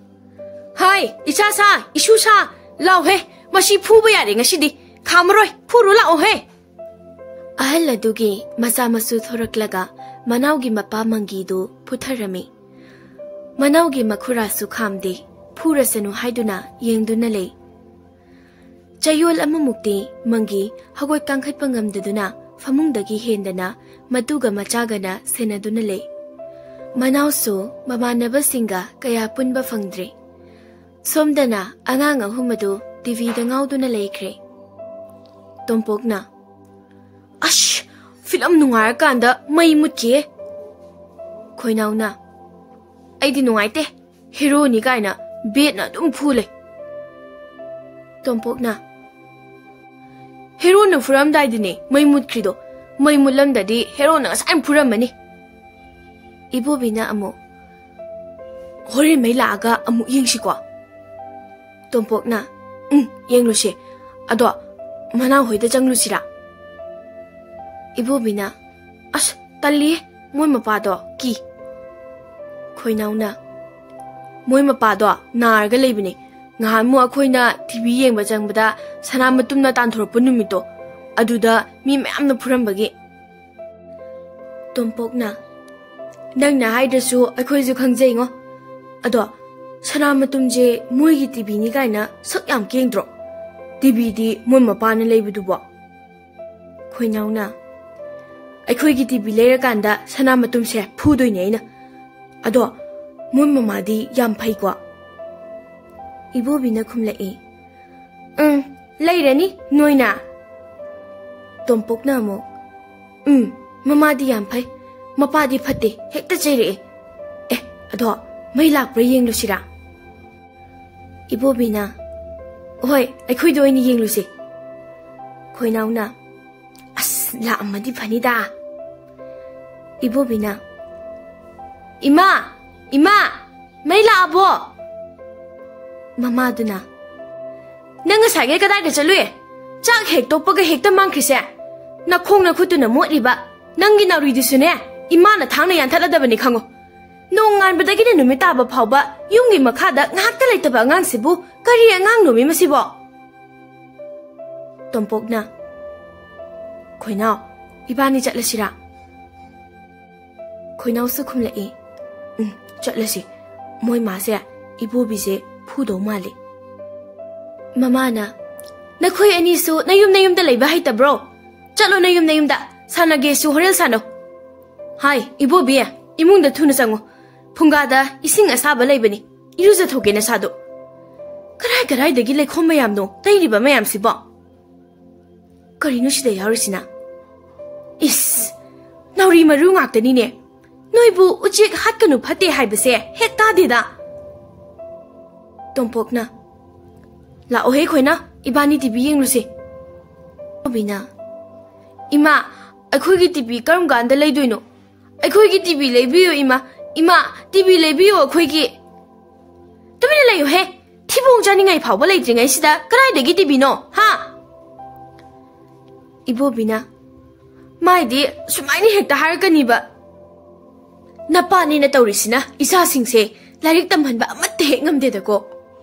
"ꯍꯥꯏ, ꯏꯆꯥ ꯁꯥ, ꯏꯁꯨ ꯁꯥ, ꯂꯥꯎꯍꯦ, ꯃꯁꯤ ꯐꯨꯕ ꯌꯥꯔꯦ ꯉꯁꯤꯗꯤ, ꯈꯥꯝꯃꯔꯣꯏ, ꯐꯨꯔꯨ ꯂꯥꯛꯑꯣꯍꯦ!" ꯑꯍꯜ ꯑꯗꯨꯒꯤ ꯃꯆꯥ ꯃꯁꯨ ꯊꯣꯔꯛꯂꯒ ꯃꯅꯥꯎꯒꯤ ꯃꯄꯥ ꯃꯪꯒꯤꯗꯨ ꯐꯨꯊꯔꯝꯃꯤ꯫ ꯃꯅꯥꯎꯒꯤ ꯃꯈꯨꯔꯥꯁꯨ ꯈꯥꯝꯗꯦ, ꯐꯨꯔꯁꯅꯨ ꯍꯥꯏꯗꯨꯅ ꯌꯦꯡꯗꯨꯅ ꯂꯩ꯫ ꯆꯌꯣꯜ ꯑꯃꯃꯨꯛꯇꯤ ꯃꯪꯒꯤ ꯍꯧꯒꯠ ꯀꯥꯡꯈꯠꯄ ꯉꯝꯗꯗꯨꯅ ꯐꯃꯨꯡꯗꯒꯤ ꯍꯦꯟꯗꯅ ꯃꯇꯨꯒ ꯃꯆꯥꯒꯅ ꯁꯦꯟꯅꯗꯨꯅ ꯂꯩ꯫ ꯃꯅꯥꯎꯁꯨ ꯃꯃꯥꯟꯅꯕꯁꯤꯡꯒ ꯀꯌꯥ ꯄꯨꯟꯕ ꯐꯪꯗ꯭ꯔꯦ꯫ ꯁꯣꯝꯗꯅ ꯑꯉꯥꯡ ꯑꯍꯨꯝ ꯑꯗꯨ ꯇꯤꯚꯤꯗ ꯉꯥꯎꯗꯨꯅ ꯂꯩꯈ꯭ꯔꯦ꯫ ꯇꯣꯝꯄꯣꯛꯅ, "ꯑꯁ, ꯐꯤꯂꯝ ꯅꯨꯡꯉꯥꯏꯔꯀꯥꯟꯗ ꯃꯩ ꯃꯨꯠꯈꯤꯌꯦ!" ꯈꯣꯏꯅꯥꯎꯅ, "ꯑꯩꯗꯤ ꯅꯨꯡꯉꯥꯏꯇꯦ, ꯍꯦꯔꯣꯅꯤ ꯀꯥꯏꯅ ꯕꯦꯠꯅ ꯑꯗꯨꯝ ꯐꯨ ꯂꯩ꯫" ꯇꯣꯝꯄꯣꯛꯅ, "ꯍꯦꯔꯣꯅ ꯐꯨꯔꯝꯗꯥꯏꯗꯅꯦ ꯃꯩ ꯃꯨꯠꯈ꯭ꯔꯤꯗꯣ, ꯃꯩ ꯃꯨꯠꯂꯝꯗꯗꯤ ꯍꯦꯔꯣꯅ ꯉꯁꯥꯏꯅ ꯐꯨꯔꯝꯃꯅꯤ꯫" ꯏꯕꯣꯕꯤꯅ ꯑꯃꯨꯛ, "ꯍꯣꯔꯦꯟ ꯃꯩ ꯂꯥꯛꯑꯒ ꯑꯃꯨꯛ ꯌꯦꯡꯁꯤꯀꯣ?" ꯇꯣꯝꯄꯣꯛꯅ, "ꯎꯝ, ꯌꯦꯡꯂꯨꯁꯦ꯫ ꯑꯗꯣ ꯃꯅꯥꯎ ꯍꯣꯏꯗ ꯆꯪꯂꯨꯁꯤꯔꯥ?" ꯏꯕꯣꯕꯤꯅ, "ꯑꯁ, ꯇꯜꯂꯤꯌꯦ, ꯃꯣꯏ ꯃꯄꯥꯗꯣ ꯀꯤ꯫" ꯈꯣꯏꯅꯥꯎꯅ, "ꯃꯣꯏ ꯃꯄꯥꯗꯣ ꯅꯥꯔꯒ ꯂꯩꯕꯅꯦ꯫ ꯉꯍꯥꯟꯃꯨꯛ ꯑꯩꯈꯣꯏꯅ ꯇꯤꯚꯤ ꯌꯦꯡꯕ ꯆꯪꯕꯗ ꯁꯅꯥ ꯃꯇꯨꯝꯅ ꯇꯥꯟꯊꯣꯔꯛꯄ ꯅꯨꯃꯤꯠꯇꯣ, ꯑꯗꯨꯗ ꯃꯤ ꯃꯌꯥꯝꯅ ꯐꯨꯔꯝꯕꯒꯤ꯫" ꯇꯣꯝꯄꯣꯛꯅ, "ꯅꯪꯅ ꯍꯥꯏꯗ꯭ꯔꯁꯨ ꯑꯩꯈꯣꯏꯁꯨ ꯈꯪꯖꯩꯉꯣ꯫ ꯑꯗꯣ ꯁꯅꯥ ꯃꯇꯨꯝꯁꯦ ꯃꯣꯏꯒꯤ ꯇꯤꯚꯤꯅꯤ ꯀꯥꯏꯅ ꯁꯛ ꯌꯥꯝ ꯀꯦꯡꯗ꯭ꯔꯣ? ꯇꯤꯚꯤꯗꯤ ꯃꯣꯏ ꯃꯄꯥꯅ ꯂꯩꯕꯗꯨꯕꯣ?" ꯈꯣꯏꯅꯥꯎꯅ, "ꯑꯩꯈꯣꯏꯒꯤ ꯇꯤꯚꯤ ꯂꯩꯔꯀꯥꯟꯗ ꯁꯅꯥ ꯃꯇꯨꯝꯁꯦ ꯐꯨꯗꯣꯏꯅꯦ ꯑꯩꯅ꯫ ꯑꯗꯣ ꯃꯣꯏ ꯃꯃꯥꯗꯤ ꯌꯥꯝ ꯐꯩꯀꯣ?" ꯏꯕꯣꯕꯤꯅ ꯈꯨꯝꯂꯛꯏ, "ꯎꯝ, ꯂꯩꯔꯅꯤ ꯅꯣꯏꯅ꯫" ꯇꯣꯝꯄꯣꯛꯅ ꯑꯃꯨꯛ, "ꯎꯝ, ꯃꯃꯥꯗꯤ ꯌꯥꯝ ꯐꯩ, ꯃꯄꯥꯗꯤ ꯐꯠꯇꯦ, ꯍꯦꯛꯇ ꯆꯩꯔꯛꯑꯦ꯫ ꯑꯦ, ꯑꯗꯣ ꯃꯩ ꯂꯥꯛꯄ꯭ꯔꯥ ꯌꯦꯡꯂꯨꯁꯤꯔꯥ?" ꯏꯕꯣꯕꯤꯅ, "ꯍꯣꯏ, ꯑꯩꯈꯣꯏꯗ ꯑꯣꯏꯅ ꯌꯦꯡꯂꯨꯁꯦ꯫" ꯈꯣꯏꯅꯥꯎꯅ, "ꯑꯁ, ꯂꯥꯛꯑꯝꯃꯗꯤ ꯐꯅꯤꯗ꯫" ꯏꯕꯣꯕꯤꯅ, "ꯏꯃꯥ! ꯏꯃꯥ! ꯃꯩ ꯂꯥꯛꯑꯕꯣ?" ꯃꯃꯥꯗꯨꯅ, "ꯅꯪ ꯉꯁꯥꯏꯒꯩ ꯀꯗꯥꯏꯗ ꯆꯠꯂꯨꯏ? ꯆꯥꯛ ꯍꯦꯛ ꯇꯣꯛꯄꯒ ꯍꯦꯛꯇ ꯃꯥꯡꯈ꯭ꯔꯤꯁꯦ? ꯅꯈꯣꯡ ꯅꯈꯨꯠꯇꯨꯅ ꯃꯣꯠꯂꯤꯕ꯫ ꯅꯪꯒꯤ ꯅꯥꯎꯔꯤꯗꯨꯁꯨꯅꯦ, ꯏꯃꯥꯅ ꯊꯥꯡꯅ ꯌꯥꯟꯊꯠꯂꯗꯕꯅꯤ ꯈꯪꯉꯣ꯫ ꯅꯣꯡꯉꯥꯟꯕꯗꯒꯤꯅ ꯅꯨꯃꯤꯠ ꯇꯥꯕ ꯐꯥꯎꯕ ꯌꯨꯝꯒꯤ ꯃꯈꯥꯗ ꯉꯥꯏꯍꯥꯛꯇ ꯂꯩꯇꯕ ꯑꯉꯥꯡꯁꯤꯕꯨ ꯀꯔꯤ ꯑꯉꯥꯡꯅꯣꯃꯤ ꯃꯁꯤꯕꯣ? ꯇꯣꯝꯄꯣꯛꯅ, "ꯈꯣꯏꯅꯥꯎ, ꯏꯕꯥꯅꯤ ꯆꯠꯂꯁꯤꯔꯥ?" ꯈꯣꯏꯅꯥꯎꯁꯨ ꯈꯨꯝꯂꯛꯏ, "ꯎꯝ, ꯆꯠꯂꯁꯤ꯫ ꯃꯣꯏ ꯃꯥꯁꯦ ꯏꯕꯣꯕꯤꯁꯦ ꯐꯨꯗꯧ ꯃꯥꯜꯂꯤ꯫" ꯃꯃꯥꯅ, "ꯅꯈꯣꯏ ꯑꯅꯤꯁꯨ ꯅꯌꯨꯝ ꯅꯌꯨꯝꯗ ꯂꯩꯕ ꯍꯩꯇꯕ꯭ꯔꯣ? ꯆꯠꯂꯣ ꯅꯌꯨꯝ ꯅꯌꯨꯝꯗ, ꯁꯥꯟꯅꯒꯦꯁꯨ ꯍꯣꯔꯦꯟ ꯁꯥꯟꯅꯧ꯫ ꯍꯥꯏ, ꯏꯕꯣꯕꯤ, ꯏꯃꯨꯡꯗ ꯊꯨꯅ ꯆꯪꯉꯨ꯫ ꯐꯨꯡꯒꯥꯗ ꯏꯁꯤꯡ ꯑꯁꯥꯕ ꯂꯩꯕꯅꯤ, ꯏꯔꯨꯖꯊꯣꯛꯀꯦ ꯅꯁꯥꯗꯣ꯫ ꯀꯔꯥꯏ ꯀꯔꯥꯏꯗꯒꯤ ꯂꯩꯈꯣꯝ ꯃꯌꯥꯝꯅꯣ ꯇꯩꯔꯤꯕ ꯃꯌꯥꯝꯁꯤꯕꯣ? ꯀꯔꯤꯅꯣ ꯁꯤꯗ ꯌꯥꯎꯔꯤꯁꯤꯅ? ꯏꯁ, ꯅꯥꯎꯔꯤ ꯃꯔꯨ ꯉꯥꯛꯇꯅꯤꯅꯦ꯫ ꯅꯣꯏꯕꯨ ꯎꯆꯦꯛ ꯍꯥꯠꯀꯅꯨ ꯐꯠꯇꯦ ꯍꯥꯏꯕꯁꯦ ꯍꯦꯛ ꯇꯥꯗꯦꯗ꯫" ꯇꯣꯝꯄꯣꯛꯅ, "ꯂꯥꯛꯑꯣꯍꯦ ꯈꯣꯏꯅꯥꯎ, ꯏꯕꯥꯅꯤ ꯇꯤꯚꯤ ꯌꯦꯡꯂꯨꯁꯦ꯫" ꯕꯣꯕꯤꯅ, "ꯏꯃꯥ, ꯑꯩꯈꯣꯏꯒꯤ ꯇꯤꯚꯤ ꯀꯔꯝ ꯀꯥꯟꯗ ꯂꯩꯗꯣꯏꯅꯣ? ꯑꯩꯈꯣꯏꯒꯤ ꯇꯤꯚꯤ ꯂꯩꯕꯤꯌꯨ ꯏꯃꯥ, ꯏꯃꯥ, ꯇꯤꯚꯤ ꯂꯩꯕꯤꯌꯨ ꯑꯩꯈꯣꯏꯒꯤ꯫" "ꯇꯨꯃꯤꯟꯅ ꯂꯩꯌꯨꯍꯦ, ꯊꯤꯕꯣꯡ ꯆꯥꯅꯤꯡꯉꯥꯏ ꯐꯥꯎꯕ ꯂꯩꯇ꯭ꯔꯤꯉꯩꯁꯤꯗ ꯀꯗꯥꯏꯗꯒꯤ ꯇꯤꯚꯤꯅꯣ, ꯍꯥ?" ꯏꯕꯣꯕꯤꯅ, "ꯃꯥꯏꯗꯤ ꯁꯨꯃꯥꯏꯅ ꯍꯦꯛꯇ ꯍꯥꯏꯔꯛꯀꯅꯤꯕ꯫ ꯅꯄꯥꯅꯤꯅ ꯇꯧꯔꯤꯁꯤꯅ ꯏꯆꯥꯁꯤꯡꯁꯦ ꯂꯥꯏꯔꯤꯛ ꯇꯝꯍꯟꯕ ꯑꯃꯠꯇ ꯍꯦꯛ ꯉꯝꯗꯦꯗꯀꯣ꯫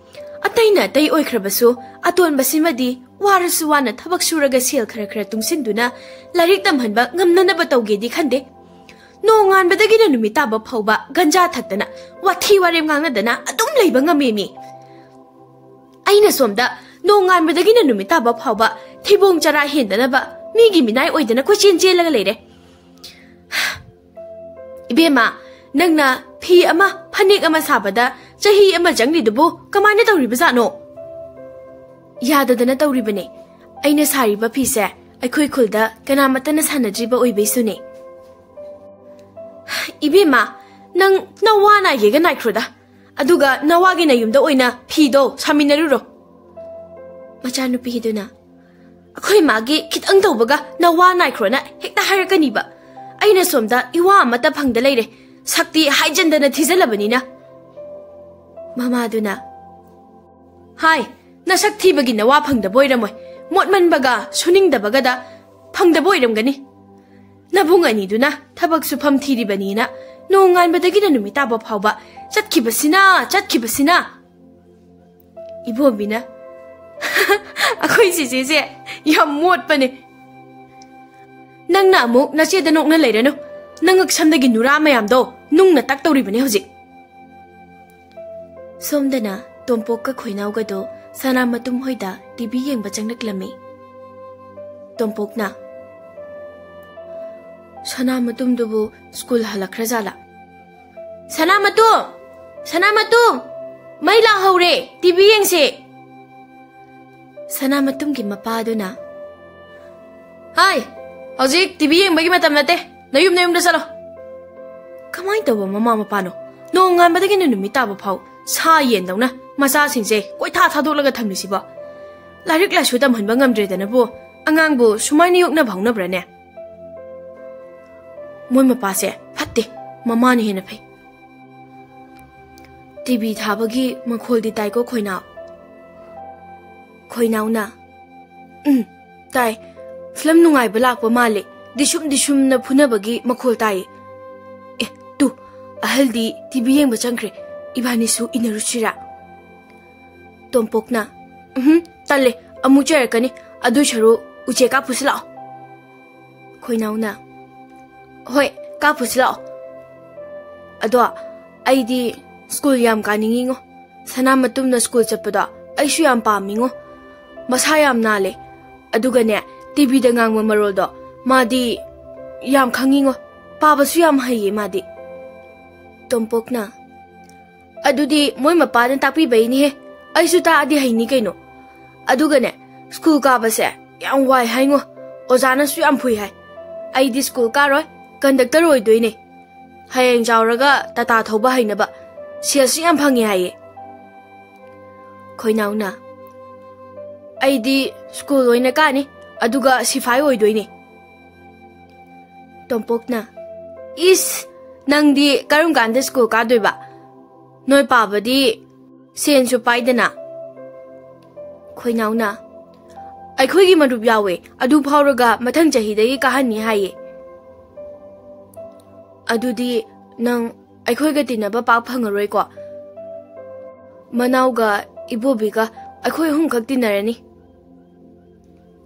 ꯑꯇꯩꯅ ꯑꯇꯩ ꯑꯣꯏꯈ꯭ꯔꯕꯁꯨ, ꯑꯇꯣꯟꯕꯁꯤꯃꯗꯤ ꯋꯥꯔꯁꯨ ꯋꯥꯅ ꯊꯕꯛ ꯁꯨꯔꯒ ꯁꯦꯜ ꯈꯔ ꯈꯔ ꯇꯨꯡꯁꯤꯟꯗꯨꯅ ꯂꯥꯏꯔꯤꯛ ꯇꯝꯍꯟꯕ ꯉꯝꯅꯅꯕ ꯇꯧꯒꯦꯗꯤ ꯈꯟꯗꯦ꯫ ꯅꯣꯡꯉꯥꯟꯕꯗꯒꯤꯅ ꯅꯨꯃꯤꯠ ꯇꯥꯕ ꯐꯥꯎꯕ ꯒꯟꯖꯥ ꯊꯛꯇꯅ, ꯋꯥꯊꯤ ꯋꯥꯔꯦꯝ ꯉꯥꯡꯅꯗꯅ ꯑꯗꯨꯝ ꯂꯩꯕ ꯉꯝꯃꯦꯃꯤ꯫ ꯑꯩꯅ ꯁꯣꯝꯗ ꯅꯣꯡꯉꯥꯟꯕꯗꯒꯤꯅ ꯅꯨꯃꯤꯠ ꯇꯥꯕ ꯐꯥꯎꯕ ꯊꯤꯕꯣꯡ ꯆꯔꯥ ꯍꯦꯟꯗꯅꯕ ꯃꯤꯒꯤ ꯃꯤꯅꯥꯏ ꯑꯣꯏꯗꯅ ꯀꯣꯏꯆꯦꯟ ꯆꯦꯜꯂꯒ ꯂꯩꯔꯦ꯫ ꯏꯕꯦꯝꯃ, ꯅꯪꯅ ꯐꯤ ꯑꯃ, ꯐꯅꯦꯛ ꯑꯃ ꯁꯥꯕꯗ ꯆꯍꯤ ꯑꯃ ꯆꯪꯂꯤꯗꯨꯕꯨ ꯀꯃꯥꯏꯅ ꯇꯧꯔꯤꯕꯖꯥꯠꯅꯣ?" "ꯌꯥꯗꯗꯅ ꯇꯧꯔꯤꯕꯅꯦ꯫ ꯑꯩꯅ ꯁꯥꯔꯤꯕ ꯐꯤꯁꯦ ꯑꯩꯈꯣꯏ ꯈꯨꯜꯗ ꯀꯅꯥꯃꯠꯇꯅ ꯁꯥꯟꯅꯗ꯭ꯔꯤꯕ ꯑꯣꯏꯕꯩꯁꯨꯅꯦ꯫" "ꯏꯕꯦꯝꯃ, ꯅꯪ ꯅꯋꯥ ꯅꯥꯏꯒꯦꯒ ꯅꯥꯏꯈ꯭ꯔꯣꯗ꯫ ꯑꯗꯨꯒ ꯅꯋꯥꯒꯤ ꯅꯌꯨꯝꯗ ꯑꯣꯏꯅ ꯐꯤꯗꯣ ꯁꯥꯃꯤꯟꯅꯔꯨꯔꯣ꯫" ꯃꯆꯥꯅꯨꯄꯤꯗꯨꯅ, "ꯑꯩꯈꯣꯏ ꯃꯥꯒꯤ ꯈꯤꯇꯪ ꯇꯧꯕꯒ ꯅꯋꯥ ꯅꯥꯏꯈ꯭ꯔꯣꯅ ꯍꯦꯛꯇ ꯍꯥꯏꯔꯛꯀꯅꯤꯕ꯫ ꯑꯩꯅ ꯁꯣꯝꯗ ꯏꯋꯥ ꯑꯃꯠꯇ ꯐꯪꯗ ꯂꯩꯔꯦ, ꯁꯛꯇꯤ ꯍꯥꯏꯖꯟꯗꯅ ꯊꯤꯖꯜꯂꯕꯅꯤꯅ꯫" ꯃꯃꯥꯗꯨꯅ, "ꯍꯥꯏ, ꯅꯁꯛ ꯊꯤꯕꯒꯤ ꯅꯋꯥ ꯐꯪꯗꯕ ꯑꯣꯏꯔꯝꯃꯣꯏ, ꯃꯣꯠꯃꯟꯕꯒ ꯁꯨꯅꯤꯡꯗꯕꯒꯗ ꯐꯪꯗꯕ ꯑꯣꯏꯔꯝꯒꯅꯤ꯫ ꯅꯕꯨꯡ ꯑꯅꯤꯗꯨꯅ ꯊꯕꯛ ꯁꯨꯐꯝ ꯊꯤꯔꯤꯕꯅꯤꯅ ꯅꯣꯡꯉꯥꯟꯕꯗꯒꯤꯅ ꯅꯨꯃꯤꯠ ꯇꯥꯕ ꯐꯥꯎꯕ ꯆꯠꯈꯤꯕꯁꯤꯅ, ꯆꯠꯈꯤꯕꯁꯤꯅ꯫ ꯏꯕꯣꯝꯕꯤꯅ, "ꯑꯩꯈꯣꯏ ꯆꯦꯆꯦꯁꯦ ꯌꯥꯝ ꯃꯣꯠꯄꯅꯦ꯫ ꯅꯪꯅ ꯑꯃꯨꯛ ꯅꯆꯦꯗ ꯅꯣꯛꯅ ꯂꯩꯔꯅꯨ꯫ ꯅꯉꯛ ꯁꯝꯗꯒꯤ ꯅꯨꯔꯥ ꯃꯌꯥꯝꯗꯣ ꯅꯨꯡꯅ ꯇꯛꯇꯧꯔꯤꯕꯅꯦ ꯍꯧꯖꯤꯛ"꯫ ꯁꯣꯝꯗꯅ ꯇꯣꯝꯄꯣꯛꯀ ꯈꯣꯏꯅꯥꯎꯒꯗꯣ ꯁꯅꯥꯃꯇꯨꯝ ꯍꯣꯏꯗ ꯇꯤ ꯚꯤ ꯌꯦꯡꯕ ꯆꯪꯂꯛꯂꯝꯃꯤ꯫ ꯇꯣꯝꯄꯣꯛꯅ, "ꯁꯅꯥꯃꯇꯨꯝꯗꯨꯕꯨ ꯁ꯭ꯀꯨꯜ ꯍꯜꯂꯛꯈ꯭ꯔꯖꯥꯠꯂꯥ? ꯁꯅꯥꯃꯇꯨꯝ! ꯁꯅꯥꯃꯇꯨꯝ! ꯃꯩ ꯂꯥꯛꯍꯧꯔꯦ, ꯇꯤ ꯚꯤ ꯌꯦꯡꯁꯦ!" ꯁꯅꯥꯃꯇꯨꯝꯒꯤ ꯃꯄꯥꯗꯨꯅ, "ꯍꯥꯏ, ꯍꯧꯖꯤꯛ ꯇꯤ ꯚꯤ ꯌꯦꯡꯕꯒꯤ ꯃꯇꯝ ꯅꯠꯇꯦ, ꯅꯌꯨꯝ ꯅꯌꯨꯝꯗ ꯆꯠꯂꯣ"꯫ ꯀꯃꯥꯏꯅ ꯇꯧꯕ ꯃꯃꯥ ꯃꯄꯥꯅꯣ? ꯅꯣꯡꯉꯥꯟꯕꯗꯒꯤꯅ ꯅꯨꯃꯤꯠ ꯇꯥꯕ ꯐꯥꯎ ꯁꯥ ꯌꯦꯟꯗꯧꯅ ꯃꯆꯥꯁꯤꯡꯁꯦ ꯀꯣꯏꯊꯥ ꯊꯥꯗꯣꯛꯂꯒ ꯊꯝꯂꯤꯁꯤꯕꯣ? ꯂꯥꯏꯔꯤꯛ ꯂꯥꯏꯁꯨ ꯇꯝꯍꯟꯕ ꯉꯝꯗ꯭ꯔꯦꯗꯅꯕꯨ ꯑꯉꯥꯡꯕꯨ ꯁꯨꯃꯥꯏꯅ ꯌꯣꯛꯅꯕ ꯍꯧꯅꯕ꯭ꯔꯅꯦ? ꯃꯣꯏ ꯃꯄꯥꯁꯦ ꯐꯠꯇꯦ, ꯃꯃꯥꯅ ꯍꯦꯟꯅ ꯐꯩ꯫ ꯇꯤ ꯚꯤ ꯊꯥꯕꯒꯤ ꯃꯈꯣꯜꯗꯤ ꯇꯥꯏꯀꯣ, ꯈꯣꯏꯅꯥꯎ? ꯈꯣꯏꯅꯥꯎꯅ, "ꯎꯝ, ꯇꯥꯏ꯫ ꯐꯤꯂꯝ ꯅꯨꯡꯉꯥꯏꯕ ꯂꯥꯛꯄ ꯃꯥꯜꯂꯦ꯫ ꯗꯤꯁꯨꯝ ꯗꯤꯁꯨꯝꯅ ꯐꯨꯅꯕꯒꯤ ꯃꯈꯣꯜ ꯇꯥꯏꯌꯦ꯫ ꯑꯦ, ꯇꯨ, ꯑꯍꯜꯗꯤ ꯇꯤ ꯚꯤ ꯌꯦꯡꯕ ꯆꯪꯈ꯭ꯔꯦ꯫ ꯏꯕꯥꯅꯤꯁꯨ ꯏꯟꯅꯔꯨꯁꯤꯔꯥ?" ꯇꯣꯝꯄꯣꯛꯅ, "ꯎꯝꯍꯨꯝ, ꯇꯜꯂꯦ꯫ ꯑꯃꯨꯛ ꯆꯩꯔꯛꯀꯅꯤ꯫ ꯑꯗꯨ ꯁꯔꯨꯛ ꯎꯆꯦꯛ ꯀꯥꯞꯄꯨꯁꯤ ꯂꯥꯛꯑꯣ"꯫ ꯈꯣꯏꯅꯥꯎꯅ, "ꯍꯣꯏ, ꯀꯥꯞꯄꯨꯁꯤ ꯂꯥꯛꯑꯣ꯫ ꯑꯗꯣ ꯑꯩꯗꯤ ꯁ꯭ꯀꯨꯜ ꯌꯥꯝ ꯀꯥꯅꯤꯡꯉꯤꯉꯣ꯫ ꯁꯅꯥꯃꯇꯨꯝꯅ ꯁ꯭ꯀꯨꯜ ꯆꯠꯄꯗꯣ ꯑꯩꯁꯨ ꯌꯥꯝ ꯄꯥꯝꯃꯤꯉꯣ꯫ ꯃꯁꯥ ꯌꯥꯝ ꯅꯥꯜꯂꯦ꯫ ꯑꯗꯨꯒꯅꯦ, ꯇꯤ ꯚꯤꯗ ꯉꯥꯡꯕ ꯃꯔꯣꯜꯗꯣ ꯃꯥꯗꯤ ꯌꯥꯝ ꯈꯪꯉꯤꯉꯣ꯫ ꯄꯥꯕꯁꯨ ꯌꯥꯝ ꯍꯩꯌꯦ ꯃꯥꯗꯤ"꯫ ꯇꯣꯝꯄꯣꯛꯅ, "ꯑꯗꯨꯗꯤ ꯃꯣꯏ ꯃꯄꯥꯅ ꯇꯥꯛꯄꯤꯕꯩꯅꯤꯍꯦ꯫ ꯑꯩꯁꯨ ꯇꯥꯛꯑꯗꯤ ꯍꯩꯅꯤ ꯀꯩꯅꯣ꯫ ꯑꯗꯨꯒꯅꯦ, ꯁ꯭ꯀꯨꯜ ꯀꯥꯕꯁꯦ ꯌꯥꯝ ꯋꯥꯏ ꯍꯥꯏꯉꯣ꯫ ꯑꯣꯖꯥꯅꯁꯨ ꯌꯥꯝ ꯐꯨꯏ ꯍꯥꯏ꯫ ꯑꯩꯗꯤ ꯁ꯭ꯀꯨꯜ ꯀꯥꯔꯣꯏ, ꯀꯟꯗꯛꯇꯔ ꯑꯣꯏꯗꯣꯏꯅꯦ꯫ ꯍꯌꯦꯡ ꯆꯥꯎꯔꯒ ꯇꯥꯇꯥ ꯊꯧꯕ ꯍꯩꯅꯕ꯫ ꯁꯦꯜꯁꯨ ꯌꯥꯝ ꯐꯪꯉꯦ ꯍꯥꯏꯌꯦ"꯫ ꯈꯣꯏꯅꯥꯎꯅ, "ꯑꯩꯗꯤ ꯁ꯭ꯀꯨꯜ ꯑꯣꯏꯅ ꯀꯥꯅꯤ, ꯑꯗꯨꯒ ꯁꯤꯐꯥꯏ ꯑꯣꯏꯗꯣꯏꯅꯦ"꯫ ꯇꯣꯝꯄꯣꯛꯅ, "ꯏꯁ, ꯅꯪꯗꯤ ꯀꯔꯝ ꯀꯥꯟꯗ ꯁ꯭ꯀꯨꯜ ꯀꯥꯗꯣꯏꯕ? ꯅꯣꯏ ꯄꯥꯕꯗꯤ ꯁꯦꯟꯁꯨ ꯄꯥꯏꯗꯅ"꯫ ꯈꯣꯏꯅꯥꯎꯅ, "ꯑꯩꯈꯣꯏꯒꯤ ꯃꯔꯨꯞ ꯌꯥꯎꯋꯦ, ꯑꯗꯨ ꯐꯥꯎꯔꯒ ꯃꯊꯪ ꯆꯍꯤꯗꯒꯤ ꯀꯥꯍꯟꯅꯤ ꯍꯥꯏꯌꯦ"꯫ ꯑꯗꯨꯗꯤ ꯅꯪ ꯑꯩꯈꯣꯏꯒ ꯇꯤꯟꯅꯕ ꯄꯥꯛ ꯐꯪꯉꯔꯣꯏꯀꯣ꯫ ꯃꯅꯥꯎꯒ ꯏꯕꯣꯕꯤꯒ ꯑꯩꯈꯣꯏ ꯑꯍꯨꯝꯈꯛ ꯇꯤꯟꯅꯔꯅꯤ꯫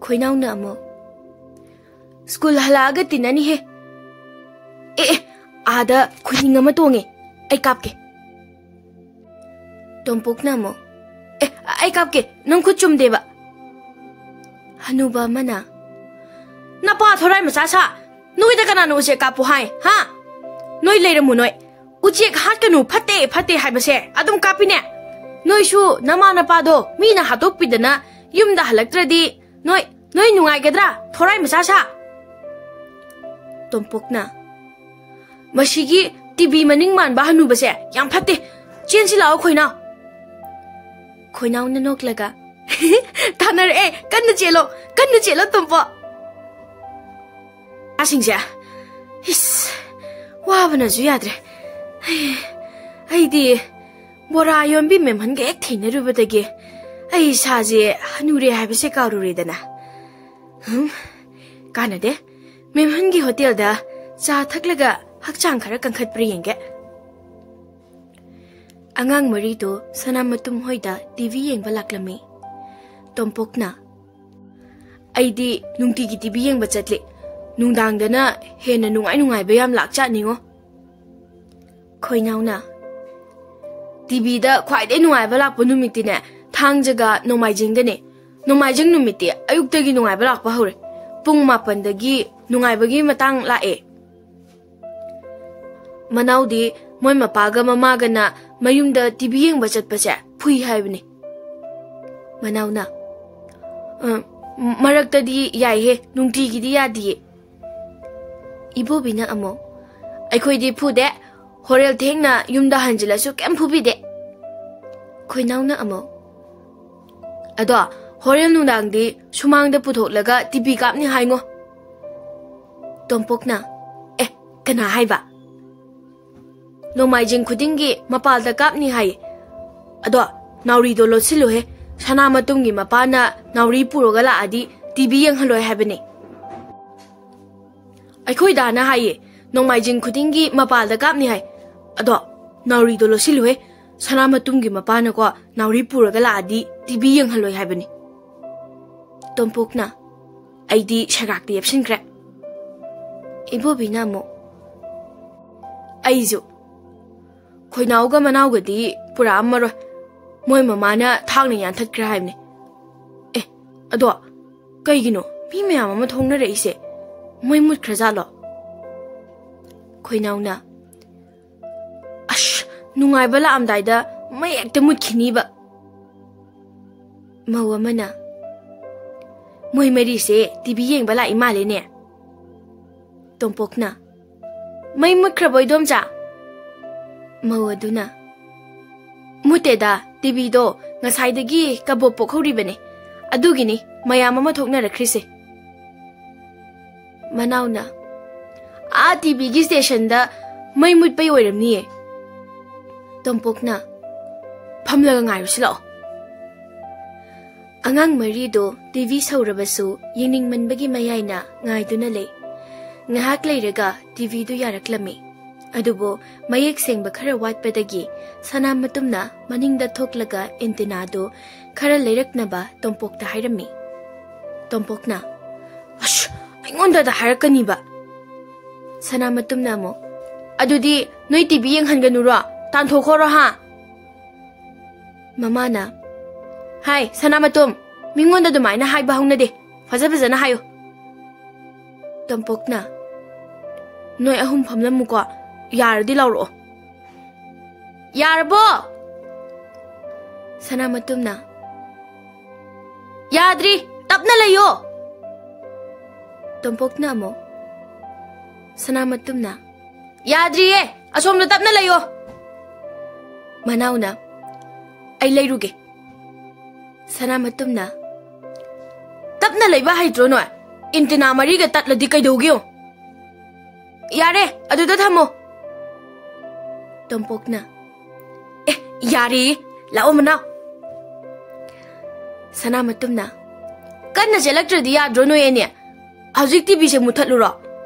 ꯈꯣꯏꯅꯥꯎꯅ ꯑꯃꯨꯛ, "ꯁ꯭ꯀꯨꯜ ꯍꯜꯂꯛꯑꯒ ꯇꯤꯟꯅꯅꯤꯍꯦ꯫ ꯑꯦ, ꯑꯦ, ꯑꯥꯗ ꯈꯨꯅꯤꯡ ꯑꯃ ꯇꯣꯡꯉꯦ, ꯑꯩ ꯀꯥꯞꯀꯦ꯫" ꯇꯣꯝꯄꯣꯛꯅ ꯑꯃꯨꯛ, "ꯑꯦ, ꯑꯩ ꯀꯥꯞꯀꯦ, ꯅꯪ ꯈꯨꯠ ꯆꯨꯝꯗꯦꯕ꯫" ꯍꯅꯨꯕ ꯑꯃꯅ, "ꯅꯄꯥ ꯊꯣꯔꯥꯏ ꯃꯆꯥ ꯁꯥ, ꯅꯣꯏꯗ ꯀꯅꯥꯅ ꯎꯆꯦꯛ ꯀꯥꯞꯄꯨ ꯍꯥꯏ, ꯍꯥ? ꯅꯣꯏ ꯂꯩꯔꯝꯃꯨ ꯅꯣꯏ꯫ ꯎꯆꯦꯛ ꯍꯥꯠꯀꯅꯨ, ꯐꯠꯇꯦ, ꯐꯠꯇꯦ ꯍꯥꯏꯕꯁꯦ ꯑꯗꯨꯝ ꯀꯥꯞꯄꯤꯅꯦ꯫ ꯅꯣꯏꯁꯨ ꯅꯃꯥ ꯅꯄꯥꯗꯣ ꯃꯤꯅ ꯍꯥꯠꯇꯣꯛꯄꯤꯗꯅ ꯌꯨꯝꯗ ꯍꯜꯂꯛꯇ꯭ꯔꯗꯤ ꯅꯣꯏ, ꯅꯣꯏ ꯅꯨꯡꯉꯥꯏꯒꯗ꯭ꯔꯥ, ꯊꯣꯔꯥꯏ ꯃꯆꯥ ꯁꯥ?" ꯇꯣꯝꯄꯣꯛꯅ, "ꯃꯁꯤꯒꯤ ꯇꯤꯚꯤ ꯃꯅꯤꯡ ꯃꯥꯟꯕ ꯍꯅꯨꯕꯁꯦ ꯌꯥꯝ ꯐꯠꯇꯦ꯫ ꯆꯦꯟꯁꯤ ꯂꯥꯛꯑꯣ, ꯈꯣꯏꯅꯥꯎ꯫" ꯈꯣꯏꯅꯥꯎꯅ ꯅꯣꯛꯂꯒ, "ꯇꯥꯟꯅꯔꯛꯑꯦ, ꯀꯟꯅ ꯆꯦꯜꯂꯣ, ꯀꯟꯅ ꯆꯦꯜꯂꯣ, ꯇꯣꯝꯄꯣꯛ꯫" ꯑꯁꯤꯡꯁꯦ, ꯏꯁ, ꯋꯥꯕꯅꯁꯨ ꯌꯥꯗ꯭ꯔꯦ꯫ ꯍꯩ, ꯑꯩꯗꯤ ꯕꯣꯔꯥ ꯌꯣꯟꯕꯤ ꯃꯦꯝꯍꯟꯒ ꯍꯦꯛ ꯊꯦꯡꯅꯔꯨꯕꯗꯒꯤ ꯑꯩ ꯏꯁꯥꯁꯦ ꯍꯅꯨꯔꯦ ꯍꯥꯏꯕꯁꯦ ꯀꯥꯎꯔꯨꯔꯦꯗꯅ꯫ ꯍꯨꯝ, ꯀꯥꯟꯅꯗꯦ꯫ ꯃꯦꯝꯍꯟꯒꯤ ꯍꯣꯇꯦꯜꯗ ꯆꯥ ꯊꯛꯂꯒ ꯍꯛꯆꯥꯡ ꯈꯔ ꯀꯟꯈꯠꯄ꯭ꯔꯥ ꯌꯦꯡꯒꯦ꯫ ꯑꯉꯥꯡ ꯃꯔꯤꯗꯣ ꯁꯅꯥꯃꯇꯨꯝ ꯍꯣꯏꯗ ꯇꯤꯚꯤ ꯌꯦꯡꯕ ꯂꯥꯛꯂꯝꯃꯤ꯫ ꯇꯣꯝꯄꯣꯛꯅ, "ꯑꯩꯗꯤ ꯅꯨꯡꯇꯤꯒꯤ ꯇꯤꯚꯤ ꯌꯦꯡꯕ ꯆꯠꯂꯤ꯫ ꯅꯨꯡꯗꯥꯡꯗꯅ ꯍꯦꯟꯅ ꯅꯨꯡꯉꯥꯏ ꯅꯨꯡꯉꯥꯏꯕ ꯌꯥꯝ ꯂꯥꯛꯆꯥꯠꯅꯤꯉꯣ꯫" ꯈꯣꯏꯅꯥꯎꯅ, "ꯇꯤꯚꯤꯗ ꯈ꯭ꯋꯥꯏꯗꯩ ꯅꯨꯡꯉꯥꯏꯕ ꯂꯥꯛꯄ ꯅꯨꯃꯤꯠꯇꯤꯅꯦ, ꯊꯥꯡꯖꯒ ꯅꯣꯡꯃꯥꯏꯖꯤꯡꯗꯅꯦ꯫ ꯅꯣꯡꯃꯥꯏꯖꯤꯡ ꯅꯨꯃꯤꯠꯇꯤ ꯑꯌꯨꯛꯇꯒꯤ ꯅꯨꯡꯉꯥꯏꯕ ꯂꯥꯛꯄ ꯍꯧꯔꯦ꯫ ꯄꯨꯡ ꯃꯥꯄꯟꯗꯒꯤ ꯅꯨꯡꯉꯥꯏꯕꯒꯤ ꯃꯇꯥꯡ ꯂꯥꯛꯑꯦ꯫" ꯃꯅꯥꯎꯗꯤ ꯃꯣꯏ ꯃꯄꯥꯒ ꯃꯃꯥꯒꯅ ꯃꯌꯨꯝꯗ ꯇꯤꯚꯤ ꯌꯦꯡꯕ ꯆꯠꯄꯁꯦ ꯐꯨꯏ ꯍꯥꯏꯕꯅꯤ꯫ ꯃꯅꯥꯎꯅ, "ꯑ, ꯃꯔꯛꯇꯗꯤ ꯌꯥꯏꯍꯦ, ꯅꯨꯡꯇꯤꯒꯤꯗꯤ ꯌꯥꯗꯤꯌꯦ꯫" ꯏꯕꯣꯕꯤꯅ ꯑꯃꯨꯛ, "ꯑꯩꯈꯣꯏꯗꯤ ꯐꯨꯗꯦ, ꯍꯣꯔꯦꯜ ꯊꯦꯡꯅ ꯌꯨꯝꯗ ꯍꯟꯖꯤꯜꯂꯁꯨ ꯀꯩꯝ ꯐꯨꯕꯤꯗꯦ꯫" ꯈꯣꯏꯅꯥꯎꯅ ꯑꯃꯨꯛ, "ꯑꯗꯣ ꯍꯣꯔꯦꯟ ꯅꯨꯡꯗꯥꯡꯗꯤ ꯁꯨꯃꯥꯡꯗ ꯄꯨꯊꯣꯛꯂꯒ ꯇꯤꯚꯤ ꯀꯥꯞꯅꯤ ꯍꯥꯏꯉꯣ꯫" ꯇꯣꯝꯄꯣꯛꯅ, "ꯑꯦ, ꯀꯅꯥ ꯍꯥꯏꯕ?" "ꯅꯣꯡꯃꯥꯏꯖꯤꯡ ꯈꯨꯗꯤꯡꯒꯤ ꯃꯄꯥꯜꯗ ꯀꯥꯞꯅꯤ ꯍꯥꯏ꯫ ꯑꯗꯣ ꯅꯥꯎꯔꯤꯗꯣ ꯂꯣꯠꯁꯤꯜꯂꯨꯍꯦ꯫ ꯁꯅꯥꯃꯇꯨꯝꯒꯤ ꯃꯄꯥꯅ ꯅꯥꯎꯔꯤ ꯄꯨꯔꯒ ꯂꯥꯛꯑꯗꯤ ꯇꯤꯚꯤ ꯌꯦꯡꯍꯜꯂꯣꯏ ꯍꯥꯏꯕꯅꯦ꯫" "ꯑꯩꯈꯣꯏ ꯗꯥꯅ ꯍꯥꯏꯌꯦ, ꯅꯣꯡꯃꯥꯏꯖꯤꯡ ꯈꯨꯗꯤꯡꯒꯤ ꯃꯄꯥꯜꯗ ꯀꯥꯞꯅꯤ ꯍꯥꯏ꯫ ꯑꯗꯣ ꯅꯥꯎꯔꯤꯗꯣ ꯂꯣꯠꯁꯤꯜꯂꯨꯍꯦ꯫ ꯁꯅꯥꯃꯇꯨꯝꯒꯤ ꯃꯄꯥꯅꯀꯣ ꯅꯥꯎꯔꯤ ꯄꯨꯔꯒ ꯂꯥꯛꯑꯗꯤ ꯇꯤꯚꯤ ꯌꯦꯡꯍꯜꯂꯣꯏ ꯍꯥꯏꯕꯅꯤ꯫ ꯇꯣꯝꯄꯣꯛꯅ, "ꯑꯩꯗꯤ ꯁꯒꯥꯛꯇ ꯌꯦꯞꯁꯤꯟꯈ꯭ꯔꯦ꯫" ꯏꯕꯣꯕꯤꯅ ꯑꯃꯨꯛ, "ꯑꯩꯁꯨ꯫ ꯈꯣꯏꯅꯥꯎꯒ ꯃꯅꯥꯎꯒꯗꯤ ꯄꯨꯔꯛꯑꯝꯃꯔꯣꯏ꯫ ꯃꯣꯏ ꯃꯃꯥꯅ ꯊꯥꯡꯅ ꯌꯥꯟꯊꯠꯈ꯭ꯔꯦ ꯍꯥꯏꯕꯅꯦ꯫ ꯑꯦ, ꯑꯗꯣ ꯀꯩꯒꯤꯅꯣ ꯃꯤ ꯃꯌꯥꯝ ꯑꯃ ꯊꯣꯛꯅꯔꯛꯏꯁꯦ? ꯃꯩ ꯃꯨꯠꯈ꯭ꯔꯖꯥꯠꯂꯣ?" ꯈꯣꯏꯅꯥꯎꯅ, "ꯑꯁ, ꯅꯨꯡꯉꯥꯏꯕ ꯂꯥꯛꯑꯝꯗꯥꯏꯗ ꯃꯩ ꯍꯦꯛꯇ ꯃꯨꯠꯈꯤꯅꯤꯕ꯫" ꯃꯧ ꯑꯃꯅ, "ꯃꯣꯏ ꯃꯔꯤꯁꯦ ꯇꯤꯚꯤ ꯌꯦꯡꯕ ꯂꯥꯛꯏ ꯃꯥꯜꯂꯦꯅꯦ꯫" ꯇꯣꯝꯄꯣꯛꯅ, "ꯃꯩ ꯃꯨꯠꯈ꯭ꯔꯕꯣ, ꯏꯗꯣꯝꯆꯥ?" ꯃꯧ ꯑꯗꯨꯅ, "ꯃꯨꯠꯇꯦꯗ, ꯇꯤꯚꯤꯗꯣ ꯉꯁꯥꯏꯗꯒꯤ ꯀꯕꯣꯛ ꯄꯣꯛꯍꯧꯔꯤꯕꯅꯦ꯫ ꯑꯗꯨꯒꯤꯅꯤ ꯃꯌꯥꯝ ꯑꯃ ꯊꯣꯛꯅꯔꯛꯈ꯭ꯔꯤꯁꯦ꯫" ꯃꯅꯥꯎꯅ, "ꯑꯥ ꯇꯤꯚꯤꯒꯤ ꯁ꯭ꯇꯦꯁꯟꯗ ꯃꯩ ꯃꯨꯠꯄꯩ ꯑꯣꯏꯔꯝꯅꯤꯌꯦ꯫" ꯇꯣꯝꯄꯣꯛꯅ, "ꯐꯝꯂꯒ ꯉꯥꯏꯔꯨꯁꯤ ꯂꯥꯛꯑꯣ꯫" ꯑꯉꯥꯡ ꯃꯔꯤꯗꯣ ꯇꯤꯚꯤ ꯁꯧꯔꯕꯁꯨ ꯌꯦꯡꯅꯤꯡꯃꯟꯕꯒꯤ ꯃꯌꯥꯏꯅ ꯉꯥꯏꯗꯨꯅ ꯂꯩ꯫ ꯉꯥꯏꯍꯥꯛ ꯂꯩꯔꯒ ꯇꯤꯚꯤꯗꯨ ꯌꯥꯔꯛꯂꯝꯃꯤ꯫ ꯑꯗꯨꯕꯨ ꯃꯌꯦꯛ ꯁꯦꯡꯕ ꯈꯔ ꯋꯥꯠꯄꯗꯒꯤ ꯁꯅꯥꯃꯇꯨꯝꯅ ꯃꯅꯤꯡꯗ ꯊꯣꯛꯂꯒ ꯑꯦꯟꯇꯤꯅꯥꯗꯨ ꯈꯔ ꯂꯩꯔꯛꯅꯕ ꯇꯣꯝꯄꯣꯛꯇ ꯍꯥꯏꯔꯝꯃꯤ꯫ ꯇꯣꯝꯄꯣꯛꯅ, "ꯑꯁ, ꯑꯩꯉꯣꯟꯗꯗ ꯍꯥꯏꯔꯛꯀꯅꯤꯕ꯫" ꯁꯅꯥꯃꯇꯨꯝꯅ ꯑꯃꯨꯛ, "ꯑꯗꯨꯗꯤ ꯅꯣꯏ ꯇꯤꯚꯤ ꯌꯦꯡꯍꯟꯒꯅꯨꯔꯣ? ꯇꯥꯟꯊꯣꯛꯈꯣꯔꯣ ꯍꯥ?" ꯃꯃꯥꯅ, "ꯍꯥꯏ, ꯁꯅꯥꯃꯇꯨꯝ, ꯃꯤꯉꯣꯟꯗ ꯑꯗꯨꯃꯥꯏꯅ ꯍꯥꯏꯕ ꯍꯧꯅꯗꯦ꯫ ꯐꯖ ꯐꯖꯅ ꯍꯥꯏꯌꯨ꯫" ꯇꯣꯝꯄꯣꯛꯅ, "ꯅꯣꯏ ꯑꯍꯨꯝ ꯐꯝꯂꯝꯃꯨꯀꯣ, ꯌꯥꯔꯗꯤ ꯂꯥꯎꯔꯛꯑꯣ꯫" "ꯌꯥꯔꯕꯣ?" ꯁꯅꯥꯃꯇꯨꯝꯅ, "ꯌꯥꯗ꯭ꯔꯤ, ꯇꯞꯅ ꯂꯩꯌꯣ꯫" ꯇꯣꯝꯄꯣꯛꯅ ꯑꯃꯨꯛ, ꯁꯅꯥꯃꯇꯨꯝꯅ, "ꯌꯥꯗ꯭ꯔꯤꯌꯦ, ꯑꯁꯣꯝꯗ ꯇꯞꯅ ꯂꯩꯌꯣ꯫" ꯃꯅꯥꯎꯅ, "ꯑꯩ ꯂꯩꯔꯨꯒꯦ꯫" ꯁꯅꯥꯃꯇꯨꯝꯅ, "ꯇꯞꯅ ꯂꯩꯕ ꯍꯩꯇ꯭ꯔꯣ ꯅꯣꯏ? ꯑꯦꯟꯇꯤꯅꯥ ꯃꯔꯤꯒ ꯇꯠꯂꯗꯤ ꯀꯩꯗꯧꯒꯦ ꯌꯦꯡꯉꯨ꯫" "ꯌꯥꯔꯦ, ꯑꯗꯨꯗ ꯊꯝꯃꯣ꯫" ꯇꯣꯝꯄꯣꯛꯅ, "ꯑꯦ, ꯌꯥꯔꯦ, ꯂꯥꯛꯑꯣ ꯃꯅꯥꯎ꯫" ꯁꯅꯥꯃꯇꯨꯝꯅ, "ꯀꯟꯅ ꯆꯦꯜꯂꯛꯇ꯭ꯔꯗꯤ ꯌꯥꯗ꯭ꯔꯣ ꯅꯣꯏ ꯑꯅꯤ? ꯍꯧꯖꯤꯛ ꯇꯤꯚꯤꯁꯦ ꯃꯨꯠꯊꯠꯂꯨꯔꯣ?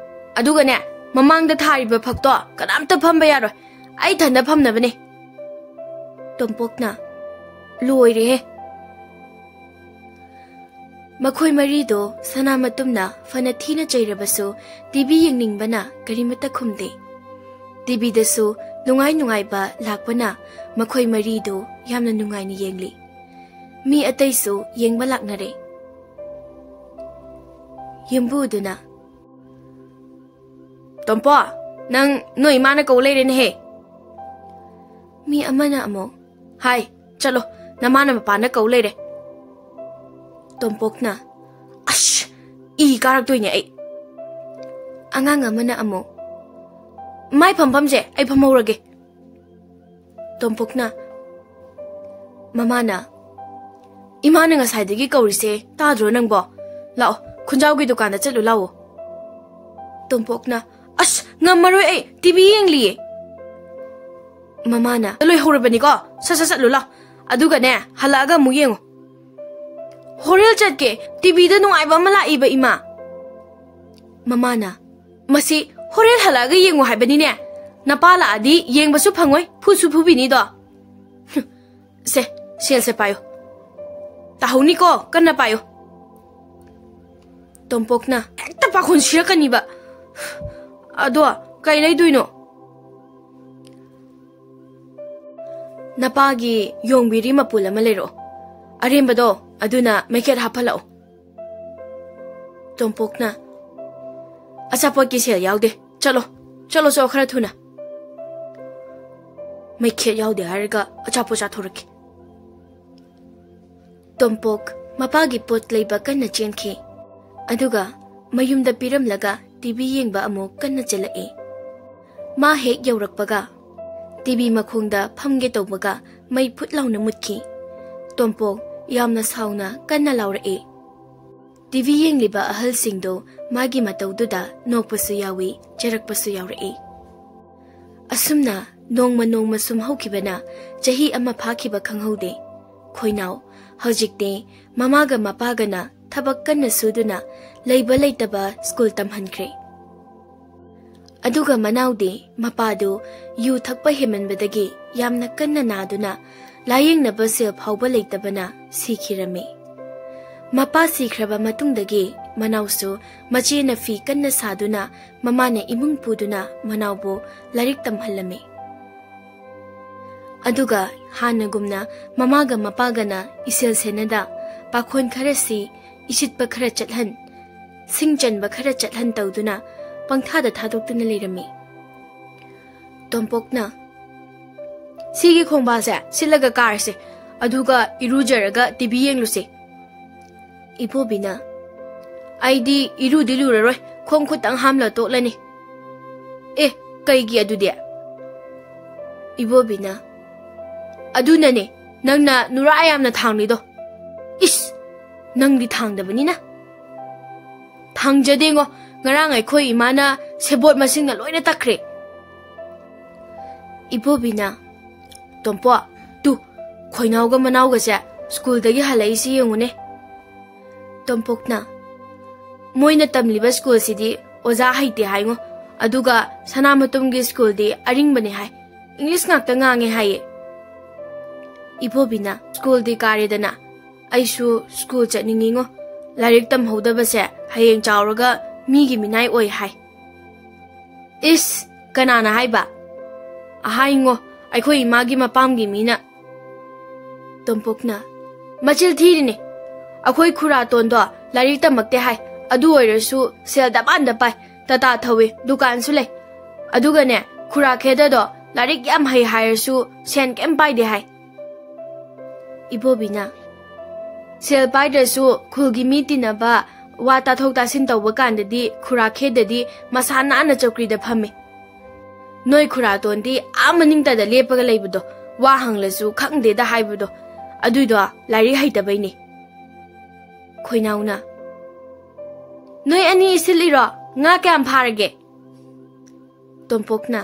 ꯑꯗꯨꯒꯅꯦ, ꯃꯃꯥꯡꯗ ꯊꯥꯔꯤꯕ ꯐꯛꯇꯣ ꯀꯅꯥꯝꯇ ꯐꯝꯕ ꯌꯥꯔꯣꯏ꯫ ꯑꯩ ꯏꯊꯟꯗ ꯐꯝꯅꯕꯅꯦ꯫ ꯇꯣꯝꯄꯣꯛꯅ, "ꯂꯣꯏꯔꯦꯍꯦ!" ꯃꯈꯣꯏ ꯃꯔꯤꯗꯣ ꯁꯅꯥꯃꯇꯨꯝꯅ ꯐꯅ ꯊꯤꯅ ꯆꯩꯔꯕꯁꯨ, ꯇꯤꯚꯤ ꯌꯦꯡꯅꯤꯡꯕꯅ ꯀꯔꯤꯃꯠꯇ ꯈꯨꯝꯗꯦ꯫ ꯇꯤꯚꯤꯗꯁꯨ ꯅꯨꯡꯉꯥꯏ ꯅꯨꯡꯉꯥꯏꯕ ꯂꯥꯛꯄꯅ ꯃꯈꯣꯏ ꯃꯔꯤꯗꯣ ꯌꯥꯝꯅ ꯅꯨꯡꯉꯥꯏꯅ ꯌꯦꯡꯂꯤ꯫ ꯃꯤ ꯑꯇꯩꯁꯨ ꯌꯦꯡꯕ ꯂꯥꯛꯅꯔꯦ꯫ ꯌꯨꯝꯕꯨꯗꯨꯅ, "ꯇꯣꯝꯄꯣ, ꯅꯪ ꯅꯣꯏ ꯏꯃꯥꯅ ꯀꯧ ꯂꯩꯔꯦꯅꯦꯍꯦ!" ꯃꯤ ꯑꯃꯅ ꯑꯃꯨꯛ, "ꯍꯥꯏ, ꯆꯠꯂꯣ, ꯅꯃꯥꯅ ꯃꯄꯥꯟꯗ ꯀꯧ ꯂꯩꯔꯦ꯫" ꯇꯣꯝꯄꯣꯛꯅ, "ꯑꯁ, ꯏ ꯀꯥꯔꯛꯇꯣꯏꯅꯦ ꯑꯩ꯫" ꯑꯉꯥꯡ ꯑꯃꯅ ꯑꯃꯨꯛ, "ꯃꯥꯏ ꯐꯝꯐꯝꯁꯦ ꯑꯩ ꯐꯝꯍꯧꯔꯒꯦ꯫" ꯇꯣꯝꯄꯣꯛꯅ, ꯃꯃꯥꯅ, "ꯏꯃꯥꯅ ꯉꯁꯥꯏꯗꯒꯤ ꯀꯧꯔꯤꯁꯦ ꯇꯥꯗ꯭ꯔꯣ ꯅꯪꯕꯣ? ꯂꯥꯛꯑꯣ, ꯈꯨꯟꯖꯥꯎꯒꯤ ꯗꯨꯀꯥꯟꯗ ꯆꯠꯂꯨ ꯂꯥꯛꯑꯣ꯫" ꯇꯣꯝꯄꯣꯛꯅ, "ꯑꯁ, ꯉꯝꯃꯔꯣꯏ ꯑꯩ, ꯇꯤꯚꯤ ꯌꯦꯡꯂꯤꯌꯦ꯫" ꯃꯃꯥꯅ, "ꯂꯣꯏꯍꯧꯔꯕꯅꯤꯀꯣ, ꯁꯠ ꯁꯠ ꯆꯠꯂꯨ ꯂꯥꯛꯑꯣ꯫ ꯑꯗꯨꯒꯅꯦ, ꯍꯜꯂꯛꯑꯒ ꯑꯃꯨꯛ ꯌꯦꯡꯉꯨ꯫" "ꯍꯣꯔꯦꯜ ꯆꯠꯀꯦ, ꯇꯤꯚꯤꯗ ꯅꯨꯡꯉꯥꯏꯕ ꯑꯃ ꯂꯥꯛꯏꯕ, ꯏꯃꯥ꯫" ꯃꯃꯥꯅ, "ꯃꯁꯤ ꯍꯣꯔꯦꯜ ꯍꯜꯂꯛꯑꯒ ꯌꯦꯡꯉꯨ ꯍꯥꯏꯕꯅꯤꯅꯦ꯫ ꯅꯄꯥ ꯂꯥꯛꯑꯗꯤ ꯌꯦꯡꯕꯁꯨ ꯐꯪꯉꯣꯏ, ꯐꯨꯁꯨ ꯐꯨꯕꯤꯅꯤꯗꯣ꯫ ꯁꯦ, ꯁꯦꯜꯁꯦ ꯄꯥꯏꯌꯨ꯫ ꯇꯥꯍꯧꯅꯤꯀꯣ, ꯀꯟꯅ ꯄꯥꯏꯌꯨ꯫" ꯇꯣꯝꯄꯣꯛꯅ, "ꯍꯦꯛꯇ ꯄꯥꯈꯣꯟ ꯁꯤꯔꯛꯀꯅꯤꯕ꯫ ꯑꯗꯣ ꯀꯩ ꯂꯩꯗꯣꯏꯅꯣ?" "ꯅꯄꯥꯒꯤ ꯌꯣꯡꯕꯤꯔꯤ ꯃꯄꯨꯜ ꯑꯃ ꯂꯩꯔꯛꯑꯣ꯫ ꯑꯔꯦꯝꯕꯗꯣ ꯑꯗꯨꯅ ꯃꯩꯈꯦꯠ ꯍꯥꯞꯍꯜꯂꯛꯑꯣ꯫" ꯇꯣꯝꯄꯣꯛꯅ, "ꯑꯆꯥꯄꯣꯠꯀꯤ ꯁꯦꯜ ꯌꯥꯎꯗꯦ꯫ ꯆꯠꯂꯣ, ꯆꯠꯂꯣ, ꯆꯠꯂꯣ, ꯈꯔ ꯊꯨꯅ꯫" ꯃꯩꯈꯦꯠ ꯌꯥꯎꯗꯦ ꯍꯥꯏꯔꯒ ꯑꯆꯥꯄꯣꯠ ꯆꯥꯊꯣꯔꯛꯀꯦ꯫ ꯇꯣꯝꯄꯣꯛ ꯃꯄꯥꯒꯤ ꯄꯣꯠ ꯂꯩꯕ ꯀꯟꯅ ꯆꯦꯟꯈꯤ꯫ ꯑꯗꯨꯒ ꯃꯌꯨꯝꯗ ꯄꯤꯔꯝꯂꯒ ꯇꯤꯚꯤ ꯌꯦꯡꯕ ꯑꯃꯨꯛ ꯀꯟꯅ ꯆꯠꯂꯛꯏ꯫ ꯃꯥ ꯍꯦꯛ ꯌꯧꯔꯛꯄꯒ ꯇꯤꯚꯤ ꯃꯈꯣꯡꯗ ꯐꯝꯒꯦ ꯇꯧꯕꯒ ꯃꯩ ꯐꯨꯠ ꯂꯥꯎꯅ ꯃꯨꯠꯈꯤ꯫ ꯇꯣꯝꯄꯣꯛ ꯌꯥꯝꯅ ꯁꯥꯎꯅ ꯀꯟꯅ ꯂꯥꯎꯔꯛꯏ꯫ ꯇꯤꯚꯤ ꯌꯦꯡꯂꯤꯕ ꯑꯍꯜꯁꯤꯡꯗꯨ ꯃꯥꯒꯤ ꯃꯇꯧꯗꯨꯗ ꯅꯣꯛꯄꯁꯨ ꯌꯥꯎꯏ, ꯆꯩꯔꯛꯄꯁꯨ ꯌꯥꯎꯔꯛꯏ꯫ ꯑꯁꯨꯝꯅ ꯅꯣꯡꯃ ꯅꯣꯡꯃ ꯁꯨꯝ ꯍꯧꯈꯤꯕꯅ ꯆꯍꯤ ꯑꯃ ꯐꯥꯈꯤꯕ ꯈꯪꯍꯧꯗꯦ꯫ ꯈꯣꯏꯅꯥꯎ ꯍꯧꯖꯤꯛꯇꯤ ꯃꯃꯥꯒ ꯃꯄꯥꯒꯅ ꯊꯕꯛ ꯀꯟꯅ ꯁꯨꯗꯨꯅ ꯂꯩꯕ ꯂꯩꯇꯕ ꯁ꯭ꯀꯨꯜ ꯇꯝꯍꯟꯈ꯭ꯔꯦ꯫ ꯑꯗꯨꯒ ꯃꯅꯥꯎꯗꯤ ꯃꯄꯥꯗꯨ ꯌꯨ ꯊꯛꯄ ꯍꯦꯟꯃꯟꯕꯗꯒꯤ ꯌꯥꯝꯅ ꯀꯟꯅ ꯅꯥꯗꯨꯅ ꯂꯥꯌꯦꯡꯅꯕ ꯁꯦꯜ ꯐꯥꯎꯕ ꯂꯩꯇꯕꯅ ꯁꯤꯈꯤꯔꯝꯃꯤ꯫ ꯃꯄꯥ ꯁꯤꯈ꯭ꯔꯕ ꯃꯇꯨꯡꯗꯒꯤ ꯃꯅꯥꯎꯁꯨ ꯃꯆꯦꯅ ꯐꯤ ꯀꯟꯅ ꯁꯥꯗꯨꯅ ꯃꯃꯥꯅ ꯏꯃꯨꯡ ꯄꯨꯗꯨꯅ ꯃꯅꯥꯎꯕꯨ ꯂꯥꯏꯔꯤꯛ ꯇꯝꯍꯜꯂꯝꯃꯤ꯫ ꯑꯗꯨꯒ ꯍꯥꯟꯅꯒꯨꯝꯅ ꯃꯃꯥꯒ ꯃꯄꯥꯒꯅ ꯏꯁꯦꯜ ꯁꯦꯟꯅꯗ ꯄꯥꯈꯣꯟ ꯈꯔ ꯁꯤ, ꯏꯁꯤꯠꯄ ꯈꯔ ꯆꯠꯍꯟ, ꯁꯤꯡ ꯆꯟꯕ ꯈꯔ ꯆꯠꯍꯟ ꯇꯧꯗꯨꯅ ꯄꯪꯊꯥꯗ ꯊꯥꯗꯣꯛꯇꯨꯅ ꯂꯩꯔꯝꯃꯤ꯫ ꯇꯣꯝꯄꯣꯛꯅ, "ꯁꯤꯒꯤ ꯈꯣꯡꯕꯥꯁꯦ ꯁꯤꯠꯂꯒ ꯀꯥꯔꯁꯦ, ꯑꯗꯨꯒ ꯏꯔꯨꯖꯔꯒ ꯇꯤꯚꯤ ꯌꯦꯡꯂꯨꯁꯦ꯫" ꯏꯕꯣꯕꯤꯅ, "ꯑꯩꯗꯤ ꯏꯔꯨꯗꯤ ꯂꯨꯔꯔꯣꯏ, ꯈꯣꯡ ꯈꯨꯠꯇꯪ ꯍꯥꯝꯂ ꯇꯣꯛꯂꯅꯤ꯫" "ꯑꯦ, ꯀꯩꯒꯤ ꯑꯗꯨꯗꯤ?" ꯏꯕꯣꯕꯤꯅ, "ꯑꯗꯨꯅꯅꯦ ꯅꯪꯅ ꯅꯨꯔꯥ ꯌꯥꯝꯅ ꯊꯥꯡꯂꯤꯗꯣ꯫" "ꯏꯁ, ꯅꯪꯗꯤ ꯊꯥꯡꯗꯕꯅꯤꯅ꯫" "ꯊꯥꯡꯖꯗꯦꯉꯣ, ꯉꯔꯥꯡ ꯑꯩꯈꯣꯏ ꯏꯃꯥꯅ ꯁꯦꯕꯣꯠ ꯃꯁꯤꯡꯅ ꯂꯣꯏꯅ ꯇꯛꯈ꯭ꯔꯦ꯫" ꯏꯕꯣꯕꯤꯅ, "ꯇꯣꯝꯄꯣ, ꯇꯨ, ꯈꯣꯏꯅꯥꯎꯒ ꯃꯅꯥꯎꯒꯁꯦ ꯁ꯭ꯀꯨꯜꯗꯒꯤ ꯍꯜꯂꯛꯏꯁꯤ ꯌꯦꯡꯉꯨꯅꯦ꯫" ꯇꯣꯝꯄꯣꯛꯅ, "ꯃꯣꯏꯅ ꯇꯝꯂꯤꯕ ꯁ꯭ꯀꯨꯜꯁꯤꯗꯤ ꯑꯣꯖꯥ ꯍꯩꯇꯦ ꯍꯥꯏꯉꯣ, ꯑꯗꯨꯒ ꯁꯅꯥꯃꯇꯨꯝꯒꯤ ꯁ꯭ꯀꯨꯜꯗꯤ ꯑꯔꯤꯡꯕꯅꯦ ꯍꯥꯏ, ꯏꯪꯂꯤꯁ ꯉꯥꯛꯇ ꯉꯥꯡꯉꯦ ꯍꯥꯏꯌꯦ꯫" ꯏꯕꯣꯕꯤꯅ, "ꯁ꯭ꯀꯨꯜꯗꯤ ꯀꯥꯔꯦꯗꯅ, ꯑꯩꯁꯨ ꯁ꯭ꯀꯨꯜ ꯆꯠꯅꯤꯡꯉꯤꯉꯣ, ꯂꯥꯏꯔꯤꯛ ꯇꯝꯍꯧꯗꯕꯁꯦ ꯍꯌꯦꯡ ꯆꯥꯎꯔꯒ ꯃꯤꯒꯤ ꯃꯤꯅꯥꯏ ꯑꯣꯏ ꯍꯥꯏ꯫" "ꯏꯁ, ꯀꯅꯥꯅ ꯍꯥꯏꯕ?" "ꯑꯍꯥꯏꯉꯣ, ꯑꯩꯈꯣꯏ ꯏꯃꯥꯒꯤ ꯃꯄꯥꯝꯒꯤ ꯃꯤꯅ꯫" ꯇꯣꯝꯄꯣꯛꯅ, "ꯃꯆꯤꯜ ꯊꯤꯔꯤꯅꯦ꯫ ꯑꯩꯈꯣꯏ ꯈꯨꯔꯥꯇꯣꯟꯗꯣ ꯂꯥꯏꯔꯤꯛ ꯇꯝꯃꯛꯇꯦ ꯍꯥꯏ, ꯑꯗꯨ ꯑꯣꯏꯔꯁꯨ ꯁꯦꯜ ꯗꯕꯥꯟꯗ ꯄꯥꯏ, ꯇꯥꯇꯥ ꯊꯧꯏ, ꯗꯨꯀꯥꯟꯁꯨ ꯂꯩ꯫ ꯑꯗꯨꯒꯅꯦ, ꯈꯨꯔꯥ ꯈꯦꯗꯗꯣ ꯂꯥꯏꯔꯤꯛ ꯌꯥꯝ ꯍꯩ ꯍꯥꯏꯔꯁꯨ ꯁꯦꯟ ꯀꯩꯝ ꯄꯥꯏꯗꯦ ꯍꯥꯏ꯫" ꯏꯕꯣꯕꯤꯅ, "ꯁꯦꯜ ꯄꯥꯏꯗ꯭ꯔꯁꯨ ꯈꯨꯜꯒꯤ ꯃꯤ ꯇꯤꯟꯅꯕ, ꯋꯥ ꯇꯥꯊꯣꯛ ꯇꯥꯁꯤꯟ ꯇꯧꯕ ꯀꯥꯟꯗꯗꯤ ꯈꯨꯔꯥ ꯈꯦꯗꯗꯤ ꯃꯁꯥ ꯅꯥꯟꯅ ꯆꯧꯀ꯭ꯔꯤꯗ ꯐꯝꯃꯤ꯫ ꯅꯣꯏ ꯈꯨꯔꯥꯇꯣꯟꯗꯤ ꯑꯥ ꯃꯅꯤꯡꯇꯗ ꯂꯦꯞꯄꯒ ꯂꯩꯕꯗꯣ, ꯋꯥ ꯍꯪꯂꯁꯨ ꯈꯪꯗꯦꯗ ꯍꯥꯏꯕꯗꯣ, ꯑꯗꯨꯏꯗꯣ ꯂꯥꯏꯔꯤꯛ ꯍꯩꯇꯕꯩꯅꯦ꯫" ꯈꯣꯏꯅꯥꯎꯅ, "ꯅꯣꯏ ꯑꯅꯤ ꯏꯁꯤꯜꯂꯤꯔꯣ? ꯉꯥ ꯀꯌꯥꯝ ꯐꯥꯔꯒꯦ?" ꯇꯣꯝꯄꯣꯛꯅ,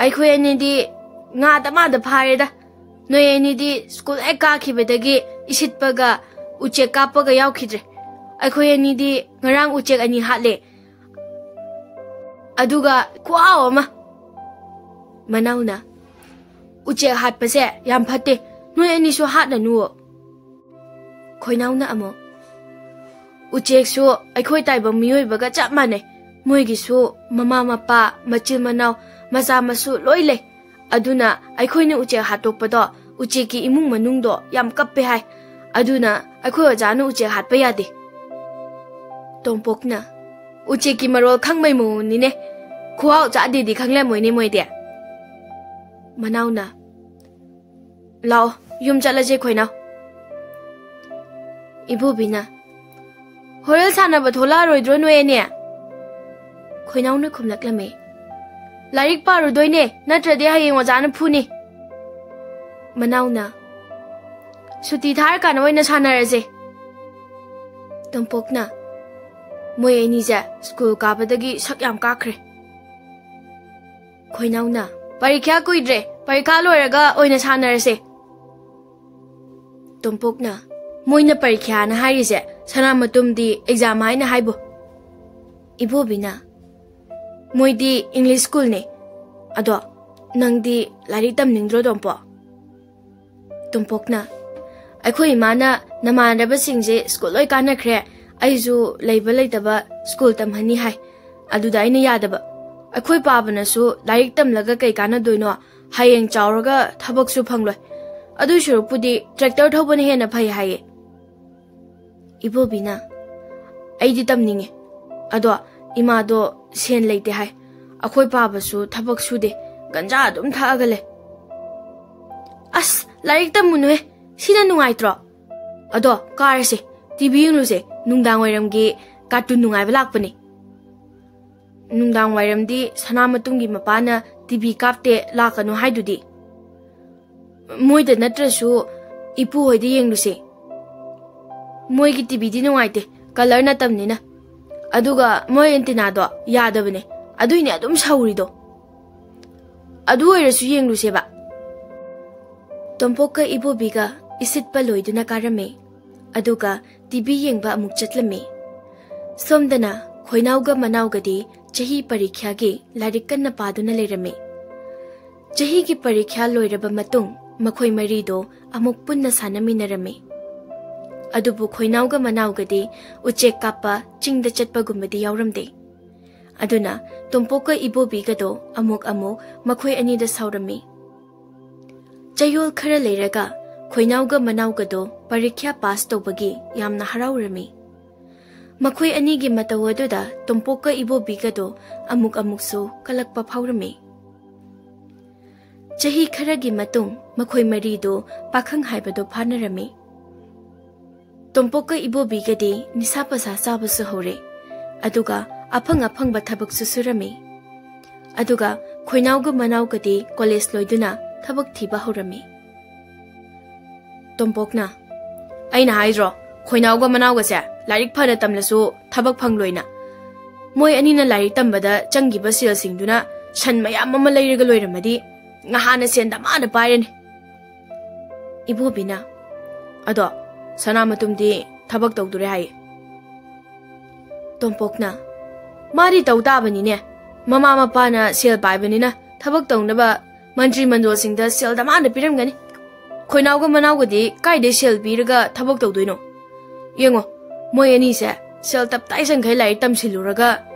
"ꯑꯩꯈꯣꯏ ꯑꯅꯤꯗꯤ ꯉꯥ ꯗꯃꯥꯗ ꯐꯥꯔꯦꯗ꯫ ꯅꯣꯏ ꯑꯅꯤꯗꯤ ꯁ꯭ꯀꯨꯜ ꯍꯦꯛ ꯀꯥꯈꯤꯕꯗꯒꯤ ꯏꯁꯤꯠꯄꯒ ꯎꯆꯦꯛ ꯀꯥꯞꯄꯒ ꯌꯥꯎꯈꯤꯗ꯭ꯔꯦ꯫ ꯑꯩꯈꯣꯏ ꯑꯅꯤꯗꯤ ꯉꯔꯥꯡ ꯎꯆꯦꯛ ꯑꯅꯤ ꯍꯥꯠꯂꯦ꯫" ꯑꯗꯨꯒ ꯈꯨꯍꯥꯎ ꯑꯃ꯫ ꯃꯅꯥꯎꯅ, "ꯎꯆꯦꯛ ꯍꯥꯠꯄꯁꯦ ꯌꯥꯝ ꯐꯠꯇꯦ, ꯅꯣꯏ ꯑꯅꯤꯁꯨ ꯍꯥꯠꯅꯅꯨꯋꯣ꯫" ꯈꯣꯏꯅꯥꯎꯅ ꯑꯃꯨꯛ, "ꯎꯆꯦꯛꯁꯨ ꯑꯩꯈꯣꯏ ꯇꯥꯏꯕꯪ ꯃꯤꯑꯣꯏꯕꯒ ꯆꯞ ꯃꯥꯟꯅꯩ꯫ ꯃꯣꯏꯒꯤꯁꯨ ꯃꯃꯥ ꯃꯄꯥ, ꯃꯆꯤꯟ ꯃꯅꯥꯎ, ꯃꯆꯥ ꯃꯁꯨ ꯂꯣꯏ ꯂꯩ꯫ ꯑꯗꯨꯅ ꯑꯩꯈꯣꯏꯅ ꯎꯆꯦꯛ ꯍꯥꯠꯇꯣꯛꯄꯗꯣ ꯎꯆꯦꯛꯀꯤ ꯏꯃꯨꯡ ꯃꯅꯨꯡꯗꯣ ꯌꯥꯝ ꯀꯞꯄꯦ ꯍꯥꯏ꯫ ꯑꯗꯨꯅ ꯑꯩꯈꯣꯏ ꯑꯣꯖꯥꯅ ꯎꯆꯦꯛ ꯍꯥꯠꯄ ꯌꯥꯗꯦ꯫" ꯇꯣꯝꯄꯣꯛꯅ, "ꯎꯆꯦꯛꯀꯤ ꯃꯔꯣꯜ ꯈꯪꯕꯩ ꯃꯑꯣꯡꯅꯤꯅꯦ꯫ ꯈꯨꯍꯥꯎ ꯆꯥꯗꯦꯗꯤ ꯈꯪꯂꯝꯃꯣꯏꯅꯦ ꯃꯣꯏꯗꯤ꯫" ꯃꯅꯥꯎꯅ, "ꯂꯥꯛꯑꯣ, ꯌꯨꯝ ꯆꯠꯂꯁꯦ ꯈꯣꯏꯅꯥꯎ꯫" ꯏꯕꯣꯕꯤꯅ, "ꯍꯣꯔꯦꯜ ꯁꯥꯟꯅꯕ ꯊꯣꯛꯂꯛꯑꯔꯣꯏꯗ꯭ꯔꯣ ꯅꯣꯏ ꯑꯅꯤ?" ꯈꯣꯏꯅꯥꯎꯅ ꯈꯨꯝꯂꯛꯂꯝꯃꯤ, "ꯂꯥꯏꯔꯤꯛ ꯄꯥꯔꯨꯗꯣꯏꯅꯦ, ꯅꯠꯇ꯭ꯔꯗꯤ ꯍꯌꯦꯡ ꯑꯣꯖꯥꯅ ꯐꯨꯅꯤ꯫" ꯃꯅꯥꯎꯅ, "ꯁꯨꯇꯤ ꯊꯥꯔꯀꯥꯟꯗ ꯑꯣꯏꯅ ꯁꯥꯟꯅꯔꯁꯦ꯫" ꯇꯣꯝꯄꯣꯛꯅ, "ꯃꯣꯏ ꯑꯅꯤꯁꯦ ꯁ꯭ꯀꯨꯜ ꯀꯥꯕꯗꯒꯤ ꯁꯛ ꯌꯥꯝ ꯀꯥꯈ꯭ꯔꯦ꯫" ꯈꯣꯏꯅꯥꯎꯅ, "ꯄꯔꯤꯈ꯭ꯌꯥ ꯀꯨꯏꯗ꯭ꯔꯦ, ꯄꯔꯤꯈꯥ ꯂꯣꯏꯔꯒ ꯑꯣꯏꯅ ꯁꯥꯟꯅꯔꯁꯦ꯫" ꯇꯣꯝꯄꯣꯛꯅ, "ꯃꯣꯏꯅ ꯄꯔꯤꯈ꯭ꯌꯥꯅ ꯍꯥꯏꯔꯤꯁꯦ ꯁꯅꯥꯃꯇꯨꯝꯗꯤ ꯑꯦꯛꯖꯥꯝ ꯍꯥꯏꯅ ꯍꯥꯏꯕꯣ꯫" ꯏꯕꯣꯕꯤꯅ, "ꯃꯣꯏꯗꯤ ꯏꯪꯂꯤꯁ ꯁ꯭ꯀꯨꯜꯅꯦ꯫ ꯑꯗꯣ ꯅꯪꯗꯤ ꯂꯥꯏꯔꯤꯛ ꯇꯝꯅꯤꯡꯗ꯭ꯔꯣ, ꯇꯣꯝꯄꯣꯛ?" ꯇꯣꯝꯄꯣꯛꯅ, "ꯑꯩꯈꯣꯏ ꯏꯃꯥꯅ ꯅꯃꯥꯟꯅꯕꯁꯤꯡꯁꯦ ꯁ꯭ꯀꯨꯜ ꯂꯣꯏ ꯀꯥꯟꯅꯈ꯭ꯔꯦ, ꯑꯩꯁꯨ ꯂꯩꯕ ꯂꯩꯇꯕ ꯁ꯭ꯀꯨꯜ ꯇꯝꯍꯟꯅꯤ ꯍꯥꯏ꯫ ꯑꯗꯨꯗ ꯑꯩꯅ ꯌꯥꯗꯕ꯫ ꯑꯩꯈꯣꯏ ꯄꯥꯕꯅꯁꯨ ꯂꯥꯏꯔꯤꯛ ꯇꯝꯂꯒ ꯀꯩ ꯀꯥꯟꯅꯗꯣꯏꯅꯣ? ꯍꯌꯦꯡ ꯆꯥꯎꯔꯒ ꯊꯕꯛꯁꯨ ꯐꯪꯂꯣꯏ꯫ ꯑꯗꯨꯏ ꯁꯔꯨꯛꯄꯨꯗꯤ ꯇ꯭ꯔꯦꯛꯇꯔ ꯊꯧꯕꯅ ꯍꯦꯟꯅ ꯐꯩ ꯍꯥꯏꯌꯦ꯫" ꯏꯕꯣꯕꯤꯅ, "ꯑꯩꯗꯤ ꯇꯝꯅꯤꯡꯉꯦ꯫ ꯑꯗꯣ ꯏꯃꯥꯗꯣ ꯁꯦꯟ ꯂꯩꯇꯦ ꯍꯥꯏ꯫ ꯑꯩꯈꯣꯏ ꯄꯥꯕꯁꯨ ꯊꯕꯛ ꯁꯨꯗꯦ, ꯒꯟꯖꯥ ꯑꯗꯨꯝ ꯊꯛꯑꯒ ꯂꯩ꯫" "ꯑꯁ, ꯂꯥꯏꯔꯤꯛ ꯇꯝꯃꯨꯅꯨꯍꯦ, ꯁꯤꯅ ꯅꯨꯡꯉꯥꯏꯇ꯭ꯔꯣ? ꯑꯗꯣ ꯀꯥꯔꯁꯦ, ꯇꯤꯚꯤ ꯌꯦꯡꯂꯨꯁꯦ, ꯅꯨꯡꯗꯥꯡ ꯋꯥꯏꯔꯝꯒꯤ ꯀꯥꯔꯇꯨꯟ ꯅꯨꯡꯉꯥꯏꯕ ꯂꯥꯛꯄꯅꯦ꯫" "ꯅꯨꯡꯗꯥꯡ ꯋꯥꯏꯔꯝꯗꯤ ꯁꯅꯥꯃꯇꯨꯝꯒꯤ ꯃꯄꯥꯅ ꯇꯤꯚꯤ ꯀꯥꯞꯇꯦ, ꯂꯥꯛꯀꯅꯨ ꯍꯥꯏꯗꯨꯗꯤ꯫" "ꯃꯣꯏꯗ ꯅꯠꯇ꯭ꯔꯁꯨ ꯏꯄꯨ ꯍꯣꯏꯗ ꯌꯦꯡꯂꯨꯁꯦ꯫ ꯃꯣꯏꯒꯤ ꯇꯤꯚꯤꯗꯤ ꯅꯨꯡꯉꯥꯏꯇꯦ, ꯀꯂꯔ ꯅꯠꯇꯕꯅꯤꯅ꯫ ꯑꯗꯨꯒ ꯃꯣꯏ ꯑꯦꯟꯇꯤꯅꯥꯗꯣ ꯌꯥꯗꯕꯅꯦ, ꯑꯗꯨꯏꯅꯦ ꯑꯗꯨꯝ ꯁꯧꯔꯤꯗꯣ꯫ ꯑꯗꯨ ꯑꯣꯏꯔꯁꯨ ꯌꯦꯡꯂꯨꯁꯦꯕ꯫" ꯇꯣꯝꯄꯣꯛꯀ ꯏꯕꯣꯕꯤꯒ ꯏꯁꯤꯠꯄ ꯂꯣꯏꯗꯨꯅ ꯀꯥꯔꯝꯃꯤ꯫ ꯑꯗꯨꯒ ꯇꯤꯚꯤ ꯌꯦꯡꯕ ꯑꯃꯨꯛ ꯆꯠꯂꯝꯃꯤ꯫ ꯁꯣꯝꯗꯅ ꯈꯣꯏꯅꯥꯎꯒ ꯃꯅꯥꯎꯒꯗꯤ ꯆꯍꯤ ꯄꯔꯤꯈ꯭ꯌꯥꯒꯤ ꯂꯥꯏꯔꯤꯛ ꯀꯟꯅ ꯄꯥꯗꯨꯅ ꯂꯩꯔꯝꯃꯤ꯫ ꯆꯍꯤꯒꯤ ꯄꯔꯤꯈ꯭ꯌꯥ ꯂꯣꯏꯔꯕ ꯃꯇꯨꯡ ꯃꯈꯣꯏ ꯃꯔꯤꯗꯣ ꯑꯃꯨꯛ ꯄꯨꯟꯅ ꯁꯥꯟꯅꯃꯤꯟꯅꯔꯝꯃꯤ꯫ ꯑꯗꯨꯕꯨ ꯈꯣꯏꯅꯥꯎꯒ ꯃꯅꯥꯎꯒꯗꯤ ꯎꯆꯦꯛ ꯀꯥꯞꯄ, ꯆꯤꯡꯗ ꯆꯠꯄꯒꯨꯝꯕꯗꯤ ꯌꯥꯎꯔꯝꯗꯦ꯫ ꯑꯗꯨꯅ ꯇꯣꯝꯄꯣꯛꯀ ꯏꯕꯣꯕꯤꯒꯗꯣ ꯑꯃꯨꯛ ꯑꯃꯨꯛ ꯃꯈꯣꯏ ꯑꯅꯤꯗ ꯁꯥꯎꯔꯝꯃꯤ꯫ ꯆꯌꯣꯜ ꯈꯔ ꯂꯩꯔꯒ ꯈꯣꯏꯅꯥꯎꯒ ꯃꯅꯥꯎꯒꯗꯣ ꯄꯔꯤꯈ꯭ꯌꯥ ꯄꯥꯁ ꯇꯧꯕꯒꯤ ꯌꯥꯝꯅ ꯍꯔꯥꯎꯔꯝꯃꯤ꯫ ꯃꯈꯣꯏ ꯑꯅꯤꯒꯤ ꯃꯇꯧ ꯑꯗꯨꯗ ꯇꯣꯝꯄꯣꯛꯀ ꯏꯕꯣꯕꯤꯒꯗꯣ ꯑꯃꯨꯛ ꯑꯃꯨꯛꯁꯨ ꯀꯂꯛꯄ ꯐꯥꯎꯔꯝꯃꯤ꯫ ꯆꯍꯤ ꯈꯔꯒꯤ ꯃꯇꯨꯡ ꯃꯈꯣꯏ ꯃꯔꯤꯗꯨ ꯄꯥꯈꯪ ꯍꯥꯏꯕꯗꯨ ꯐꯥꯅꯔꯝꯃꯤ꯫ ꯇꯣꯝꯄꯣꯛꯀ ꯏꯕꯣꯕꯤꯒꯗꯤ ꯅꯤꯁꯥ ꯄꯁꯥ ꯆꯥꯕꯁꯨ ꯍꯧꯔꯦ꯫ ꯑꯗꯨꯒ ꯑꯐꯪ ꯑꯐꯪꯕ ꯊꯕꯛꯁꯨ ꯁꯨꯔꯝꯃꯤ꯫ ꯑꯗꯨꯒ ꯈꯣꯏꯅꯥꯎꯒ ꯃꯅꯥꯎꯒꯗꯤ ꯀꯣꯂꯦꯖ ꯂꯣꯏꯗꯨꯅ ꯊꯕꯛ ꯊꯤꯕ ꯍꯧꯔꯝꯃꯤ꯫ ꯇꯣꯝꯄꯣꯛꯅ, "ꯑꯩꯅ ꯍꯥꯏꯗ꯭ꯔꯣ, ꯈꯣꯏꯅꯥꯎꯒ ꯃꯅꯥꯎꯒꯁꯦ ꯂꯥꯏꯔꯤꯛ ꯐꯅ ꯇꯝꯂꯁꯨ ꯊꯕꯛ ꯐꯪꯂꯣꯏꯅ꯫ ꯃꯣꯏ ꯑꯅꯤꯅ ꯂꯥꯏꯔꯤꯛ ꯇꯝꯕꯗ ꯆꯪꯈꯤꯕ ꯁꯦꯜꯁꯤꯡꯗꯨꯅ ꯁꯟ ꯃꯌꯥꯝ ꯑꯃ ꯂꯩꯔꯒ ꯂꯣꯏꯔꯝꯃꯗꯤ ꯉꯍꯥꯟꯅ ꯁꯦꯟ ꯗꯃꯥꯅ ꯄꯥꯏꯔꯅꯤ꯫" ꯏꯕꯣꯕꯤꯅ, "ꯑꯗꯣ ꯁꯅꯥꯃꯇꯨꯝꯗꯤ ꯊꯕꯛ ꯇꯧꯗꯣꯔꯦ ꯍꯥꯏꯌꯦ꯫" ꯇꯣꯝꯄꯣꯛꯅ, "ꯃꯥꯗꯤ ꯇꯧ ꯇꯥꯕꯅꯤꯅꯦ꯫ ꯃꯃꯥ ꯃꯄꯥꯅ ꯁꯦꯜ ꯄꯥꯏꯕꯅꯤꯅ ꯊꯕꯛ ꯇꯧꯅꯕ ꯃꯟꯇ꯭ꯔꯤ ꯃꯟꯗꯣꯜꯁꯤꯡꯗ ꯁꯦꯜ ꯗꯃꯥꯅ ꯄꯤꯔꯝꯒꯅꯤ꯫ ꯈꯣꯏꯅꯥꯎꯒ ꯃꯅꯥꯎꯒꯗꯤ ꯀꯥꯏꯗꯩ ꯁꯦꯜ ꯄꯤꯔꯒ ꯊꯕꯛ ꯇꯧꯗꯣꯏꯅꯣ? ꯌꯦꯡꯉꯣ, ꯃꯣꯏ ꯑꯅꯤꯁꯦ ꯁꯦꯜ ꯇꯞꯇꯥꯏ ꯆꯪꯈꯩ ꯂꯥꯏꯔꯤꯛ ꯇꯝꯁꯤꯜꯂꯨꯔꯒ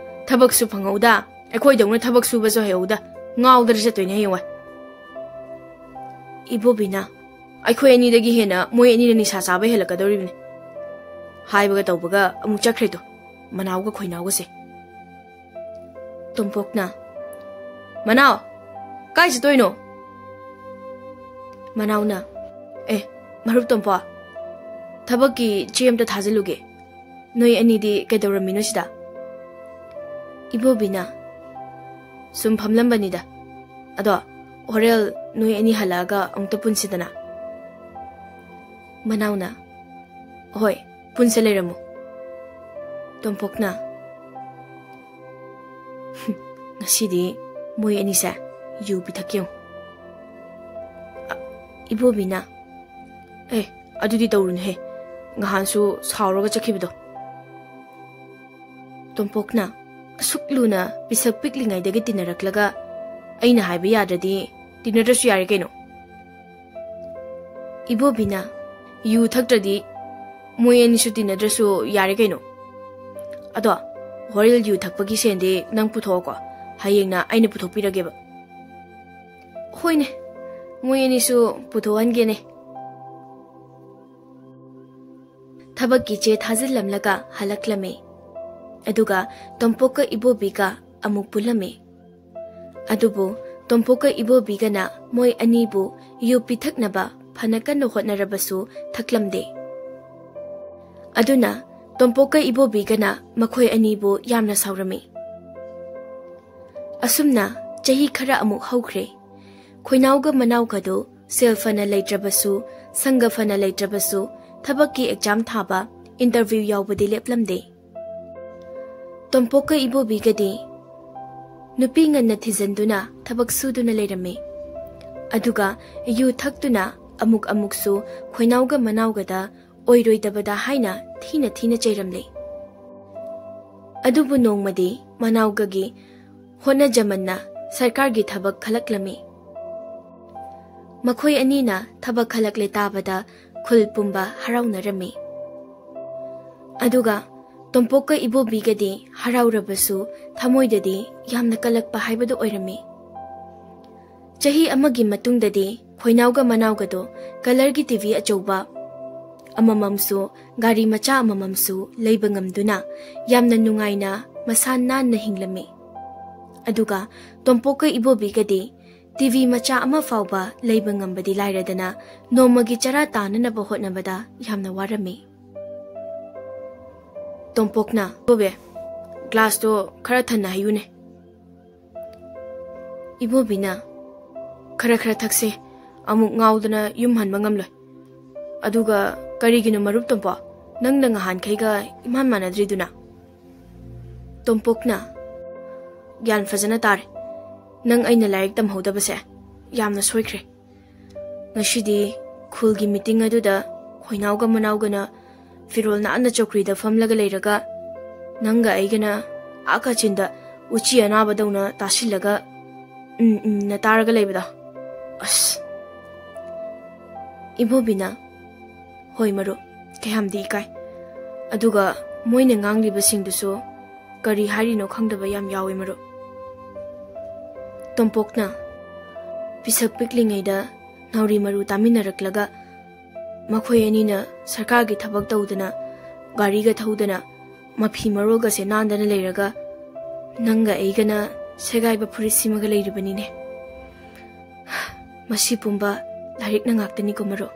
ꯊꯕꯛꯁꯨ ꯐꯪꯍꯧꯗ, ꯑꯩꯈꯣꯏꯗꯧꯅ ꯊꯕꯛ ꯁꯨꯕꯁꯨ ꯍꯩꯍꯧꯗ, ꯉꯥꯎꯗꯅ ꯆꯠꯇꯣꯏꯅꯦ ꯍꯌꯦꯡꯋꯥꯏ꯫" ꯏꯕꯣꯕꯤꯅ, "ꯑꯩꯈꯣꯏ ꯑꯅꯤꯗꯒꯤ ꯍꯦꯟꯅ ꯃꯣꯏ ꯑꯅꯤꯅ ꯅꯤꯁꯥ ꯆꯥꯕ ꯍꯦꯜꯂꯛꯀꯗꯧꯔꯤꯕꯅꯤ꯫" ꯍꯥꯏꯕꯒ ꯇꯧꯕꯒ ꯑꯃꯨꯛ ꯆꯠꯈ꯭ꯔꯦꯗꯣ, ꯃꯅꯥꯎꯒ ꯈꯣꯏꯅꯥꯎꯒꯁꯦ꯫ ꯇꯣꯝꯄꯣꯛꯅ, "ꯃꯅꯥꯎ, ꯀꯥꯏ ꯆꯠꯇꯣꯏꯅꯣ?" ꯃꯅꯥꯎꯅ, "ꯑꯦ, ꯃꯔꯨꯞ ꯇꯣꯝꯄꯣꯛ, ꯊꯕꯛꯀꯤ ꯆꯦ ꯑꯝꯇ ꯊꯥꯖꯤꯜꯂꯨꯒꯦ꯫ ꯅꯣꯏ ꯑꯅꯤꯗꯤ ꯀꯩꯗꯧꯔꯝꯃꯤꯅꯣ ꯁꯤꯗ?" ꯏꯕꯣꯕꯤꯅ, "ꯁꯨꯝ ꯐꯝꯂꯝꯕꯅꯤꯗ꯫ ꯑꯗꯣ ꯍꯣꯔꯦꯟ ꯅꯣꯏ ꯑꯅꯤ ꯍꯜꯂꯛꯑꯒ ꯑꯃꯨꯛꯇ ꯄꯨꯟꯁꯤꯗꯅ꯫" ꯃꯅꯥꯎꯅ, "ꯍꯣꯏ, ꯄꯨꯟꯁꯦ, ꯂꯩꯔꯝꯃꯨ꯫" ꯇꯣꯝꯄꯣꯛꯅ, "ꯉꯁꯤꯗꯤ ꯃꯣꯏ ꯑꯅꯤꯁꯦ ꯌꯨ ꯄꯤꯊꯛꯀꯦ ꯌꯦꯡꯉꯨ꯫" ꯑ, ꯏꯕꯣꯕꯤꯅ, "ꯑꯦ, ꯑꯗꯨꯗꯤ ꯇꯧꯔꯨꯅꯨꯍꯦ, ꯉꯍꯥꯟꯁꯨ ꯁꯥꯎꯔꯒ ꯆꯠꯈꯤꯕꯗꯣ꯫" ꯇꯣꯝꯄꯣꯛꯅ, ꯑꯁꯨꯛ ꯂꯨꯅ ꯄꯤꯁꯛ ꯄꯤꯛꯂꯤꯉꯩꯗꯒꯤ ꯇꯤꯟꯅꯔꯛꯂꯒ ꯑꯩꯅ ꯍꯥꯏꯕ ꯌꯥꯗ꯭ꯔꯗꯤ ꯇꯤꯟꯅꯗ꯭ꯔꯁꯨ ꯌꯥꯔꯦ ꯀꯩꯅꯣ꯫ ꯏꯕꯣꯕꯤꯅ, "ꯌꯨ ꯊꯛꯇ꯭ꯔꯗꯤ ꯃꯣꯏ ꯑꯅꯤꯁꯨ ꯇꯤꯟꯅꯗ꯭ꯔꯁꯨ ꯌꯥꯔꯦ ꯀꯩꯅꯣ꯫ ꯑꯗꯣ ꯍꯣꯔꯦꯟ ꯌꯨ ꯊꯛꯄꯒꯤ ꯁꯦꯟꯗꯤ ꯅꯪ ꯄꯨꯊꯣꯛꯑꯣꯀꯣ, ꯍꯌꯦꯡꯅ ꯑꯩꯅ ꯄꯨꯊꯣꯛꯄꯤꯔꯒꯦꯕ"꯫ "ꯍꯣꯏꯅꯦ, ꯃꯣꯏ ꯑꯅꯤꯁꯨ ꯄꯨꯊꯣꯛꯍꯟꯒꯦꯅꯦ"꯫ ꯊꯕꯛꯀꯤ ꯆꯦ ꯊꯥꯖꯤꯜꯂꯝꯂꯒ ꯍꯜꯂꯛꯂꯝꯃꯤ꯫ ꯑꯗꯨꯒ ꯇꯣꯝꯄꯣꯛꯀ ꯏꯕꯣꯕꯤꯒ ꯑꯃꯨꯛ ꯄꯨꯜꯂꯝꯃꯤ꯫ ꯑꯗꯨꯕꯨ ꯇꯣꯝꯄꯣꯛꯀ ꯏꯕꯣꯕꯤꯒꯅ ꯃꯣꯏ ꯑꯅꯤꯕꯨ ꯌꯨ ꯄꯤꯊꯛꯅꯕ ꯐꯅ ꯀꯟꯅ ꯍꯣꯠꯅꯔꯕꯁꯨ ꯊꯛꯂꯝꯗꯦ꯫ ꯑꯗꯨꯅ ꯇꯣꯝꯄꯣꯛꯀ ꯏꯕꯣꯕꯤꯒꯅ ꯃꯈꯣꯏ ꯑꯅꯤꯕꯨ ꯌꯥꯝꯅ ꯁꯥꯎꯔꯝꯃꯤ꯫ ꯑꯁꯨꯝꯅ ꯆꯍꯤ ꯈꯔ ꯑꯃꯨꯛ ꯍꯧꯈ꯭ꯔꯦ꯫ ꯈꯣꯏꯅꯥꯎꯒ ꯃꯅꯥꯎꯒꯗꯨ ꯁꯦꯜ ꯐꯅ ꯂꯩꯇ꯭ꯔꯕꯁꯨ, ꯁꯪꯒ ꯐꯅ ꯂꯩꯇ꯭ꯔꯕꯁꯨ, ꯊꯕꯛꯀꯤ ꯑꯦꯛꯖꯥꯝ ꯊꯥꯕ, ꯏꯟꯇꯔꯚ꯭ꯌꯨ ꯌꯥꯎꯕꯗꯤ ꯂꯦꯞꯂꯝꯗꯦ꯫ ꯇꯣꯝꯄꯣꯛꯀ ꯏꯕꯣꯕꯤꯒꯗꯤ ꯅꯨꯄꯤ ꯉꯟꯅ ꯊꯤꯖꯤꯟꯗꯨꯅ ꯊꯕꯛ ꯁꯨꯗꯨꯅ ꯂꯩꯔꯝꯃꯤ꯫ ꯑꯗꯨꯒ ꯌꯨ ꯊꯛꯇꯨꯅ ꯑꯃꯨꯛ ꯑꯃꯨꯛꯁꯨ ꯈꯣꯏꯅꯥꯎꯒ ꯃꯅꯥꯎꯒꯗ ꯑꯣꯏꯔꯣꯏꯗꯕꯗ ꯍꯥꯏꯅ ꯊꯤꯅ ꯊꯤꯅ ꯆꯩꯔꯝꯂꯦ꯫ ꯑꯗꯨꯕꯨ ꯅꯣꯡꯃꯗꯤ ꯃꯅꯥꯎꯒꯒꯤ ꯍꯣꯠꯅꯖꯃꯟꯅ ꯁꯔꯀꯥꯔꯒꯤ ꯊꯕꯛ ꯈꯜꯂꯛꯂꯝꯃꯤ꯫ ꯃꯈꯣꯏ ꯑꯅꯤꯅ ꯊꯕꯛ ꯈꯜꯂꯛꯂꯦ ꯇꯥꯕꯗ ꯈꯨꯜ ꯄꯨꯝꯕ ꯍꯔꯥꯎꯅꯔꯝꯃꯤ꯫ ꯑꯗꯨꯒ ꯇꯣꯝꯄꯣꯛꯀ ꯏꯕꯣꯕꯤꯒꯗꯤ ꯍꯔꯥꯎꯔꯕꯁꯨ ꯊꯃꯣꯏꯗꯗꯤ ꯌꯥꯝꯅ ꯀꯜꯂꯛꯄ ꯍꯥꯏꯕꯗꯨ ꯑꯣꯏꯔꯝꯃꯤ꯫ ꯆꯍꯤ ꯑꯃꯒꯤ ꯃꯇꯨꯡꯗꯗꯤ ꯈꯣꯏꯅꯥꯎꯒ ꯃꯅꯥꯎꯒꯗꯣ ꯀꯂꯔꯒꯤ ꯇꯤꯚꯤ ꯑꯆꯧꯕ ꯑꯃꯃꯝꯁꯨ, ꯒꯥꯔꯤ ꯃꯆꯥ ꯑꯃꯃꯝꯁꯨ ꯂꯩꯕ ꯉꯝꯗꯨꯅ ꯌꯥꯝꯅ ꯅꯨꯡꯉꯥꯏꯅ ꯃꯁꯥ ꯅꯥꯟꯅ ꯍꯤꯡꯂꯝꯃꯤ꯫ ꯑꯗꯨꯒ ꯇꯣꯝꯄꯣꯛꯀ ꯏꯕꯣꯕꯤꯒꯗꯤ ꯇꯤꯚꯤ ꯃꯆꯥ ꯑꯃ ꯐꯥꯎꯕ ꯂꯩꯕ ꯉꯝꯕꯗꯤ ꯂꯥꯏꯔꯗꯅ ꯅꯣꯡꯃꯒꯤ ꯆꯔꯥ ꯇꯥꯅꯅꯕ ꯍꯣꯠꯅꯕꯗ ꯌꯥꯝꯅ ꯋꯥꯔꯝꯃꯤ꯫ ꯇꯣꯝꯄꯣꯛꯅ, "ꯕꯣꯕꯦ, ꯒ꯭ꯂꯥꯁꯇꯣ ꯈꯔ ꯊꯟꯅ ꯍꯩꯌꯨꯅꯦ"꯫ ꯏꯕꯣꯕꯤꯅ, "ꯈꯔ ꯈꯔ ꯊꯛꯁꯦ, ꯑꯃꯨꯛ ꯉꯥꯎꯗꯅ ꯌꯨꯝ ꯍꯟꯕ ꯉꯝꯂꯣꯏ꯫ ꯑꯗꯨꯒ ꯀꯔꯤꯒꯤꯅꯣ ꯃꯔꯨꯞ ꯇꯣꯝꯄꯣꯛ, ꯅꯪꯅ ꯉꯍꯥꯟꯈꯩꯒ ꯏꯃꯥꯟ ꯃꯥꯟꯅꯗ꯭ꯔꯤꯗꯨꯅ?" ꯇꯣꯝꯄꯣꯛꯅ, "ꯒ꯭ꯌꯥꯟ ꯐꯖꯅ ꯇꯥꯔꯦ꯫ ꯅꯪ ꯑꯩꯅ ꯂꯥꯏꯔꯤꯛ ꯇꯝꯍꯧꯗꯕꯁꯦ ꯌꯥꯝꯅ ꯁꯣꯏꯈ꯭ꯔꯦ꯫ ꯉꯁꯤꯗꯤ ꯈꯨꯜꯒꯤ ꯃꯤꯇꯤꯡ ꯑꯗꯨꯗ ꯈꯣꯏꯅꯥꯎꯒ ꯃꯅꯥꯎꯒꯅ ꯐꯤꯔꯣꯜ ꯅꯥꯟꯅ ꯆꯧꯀ꯭ꯔꯤꯗ ꯐꯝꯂꯒ ꯂꯩꯔꯒ ꯅꯪꯒ ꯑꯩꯒꯅ ꯑꯥ ꯀꯥꯆꯤꯟꯗ ꯎꯆꯤ ꯑꯅꯥꯕꯗꯧꯅ ꯇꯥꯁꯤꯜꯂꯒ ꯎꯝ ꯎꯝꯅ ꯇꯥꯔꯒ ꯂꯩꯕꯗꯣ꯫ ꯑꯁ꯫ ꯏꯕꯣꯕꯤꯅ, "ꯍꯣꯏ ꯃꯔꯨꯞ, ꯀꯌꯥꯝꯗꯤ ꯏꯀꯥꯏ꯫ ꯑꯗꯨꯒ ꯃꯣꯏꯅ ꯉꯥꯡꯂꯤꯕꯁꯤꯡꯗꯨꯁꯨ ꯀꯔꯤ ꯍꯥꯏꯔꯤꯅꯣ ꯈꯪꯗꯕ ꯌꯥꯝ ꯌꯥꯎꯏ ꯃꯔꯨꯞ꯫" ꯇꯣꯝꯄꯣꯛꯅ, "ꯄꯤꯁꯛ ꯄꯤꯛꯂꯤꯉꯩꯗ ꯅꯥꯎꯔꯤ ꯃꯔꯨ ꯇꯥꯃꯤꯟꯅꯔꯛꯂꯒ ꯃꯈꯣꯏ ꯑꯅꯤꯅ ꯁꯔꯀꯥꯔꯒꯤ ꯊꯕꯛ ꯇꯧꯗꯅ, ꯒꯥꯔꯤꯒ ꯊꯧꯗꯅ, ꯃꯐꯤ ꯃꯔꯣꯜꯒꯁꯦ ꯅꯥꯟꯗꯅ ꯂꯩꯔꯒ ꯅꯪꯒ ꯑꯩꯒꯅ ꯁꯦꯒꯥꯏꯕ ꯐꯨꯔꯤꯠ ꯁꯤꯃꯒ ꯂꯩꯔꯤꯕꯅꯤꯅꯦ꯫ ꯃꯁꯤ ꯄꯨꯝꯕ ꯂꯥꯏꯔꯤꯛꯅ ꯉꯥꯛꯇꯅꯤꯀꯣ ꯃꯔꯨꯞ꯫"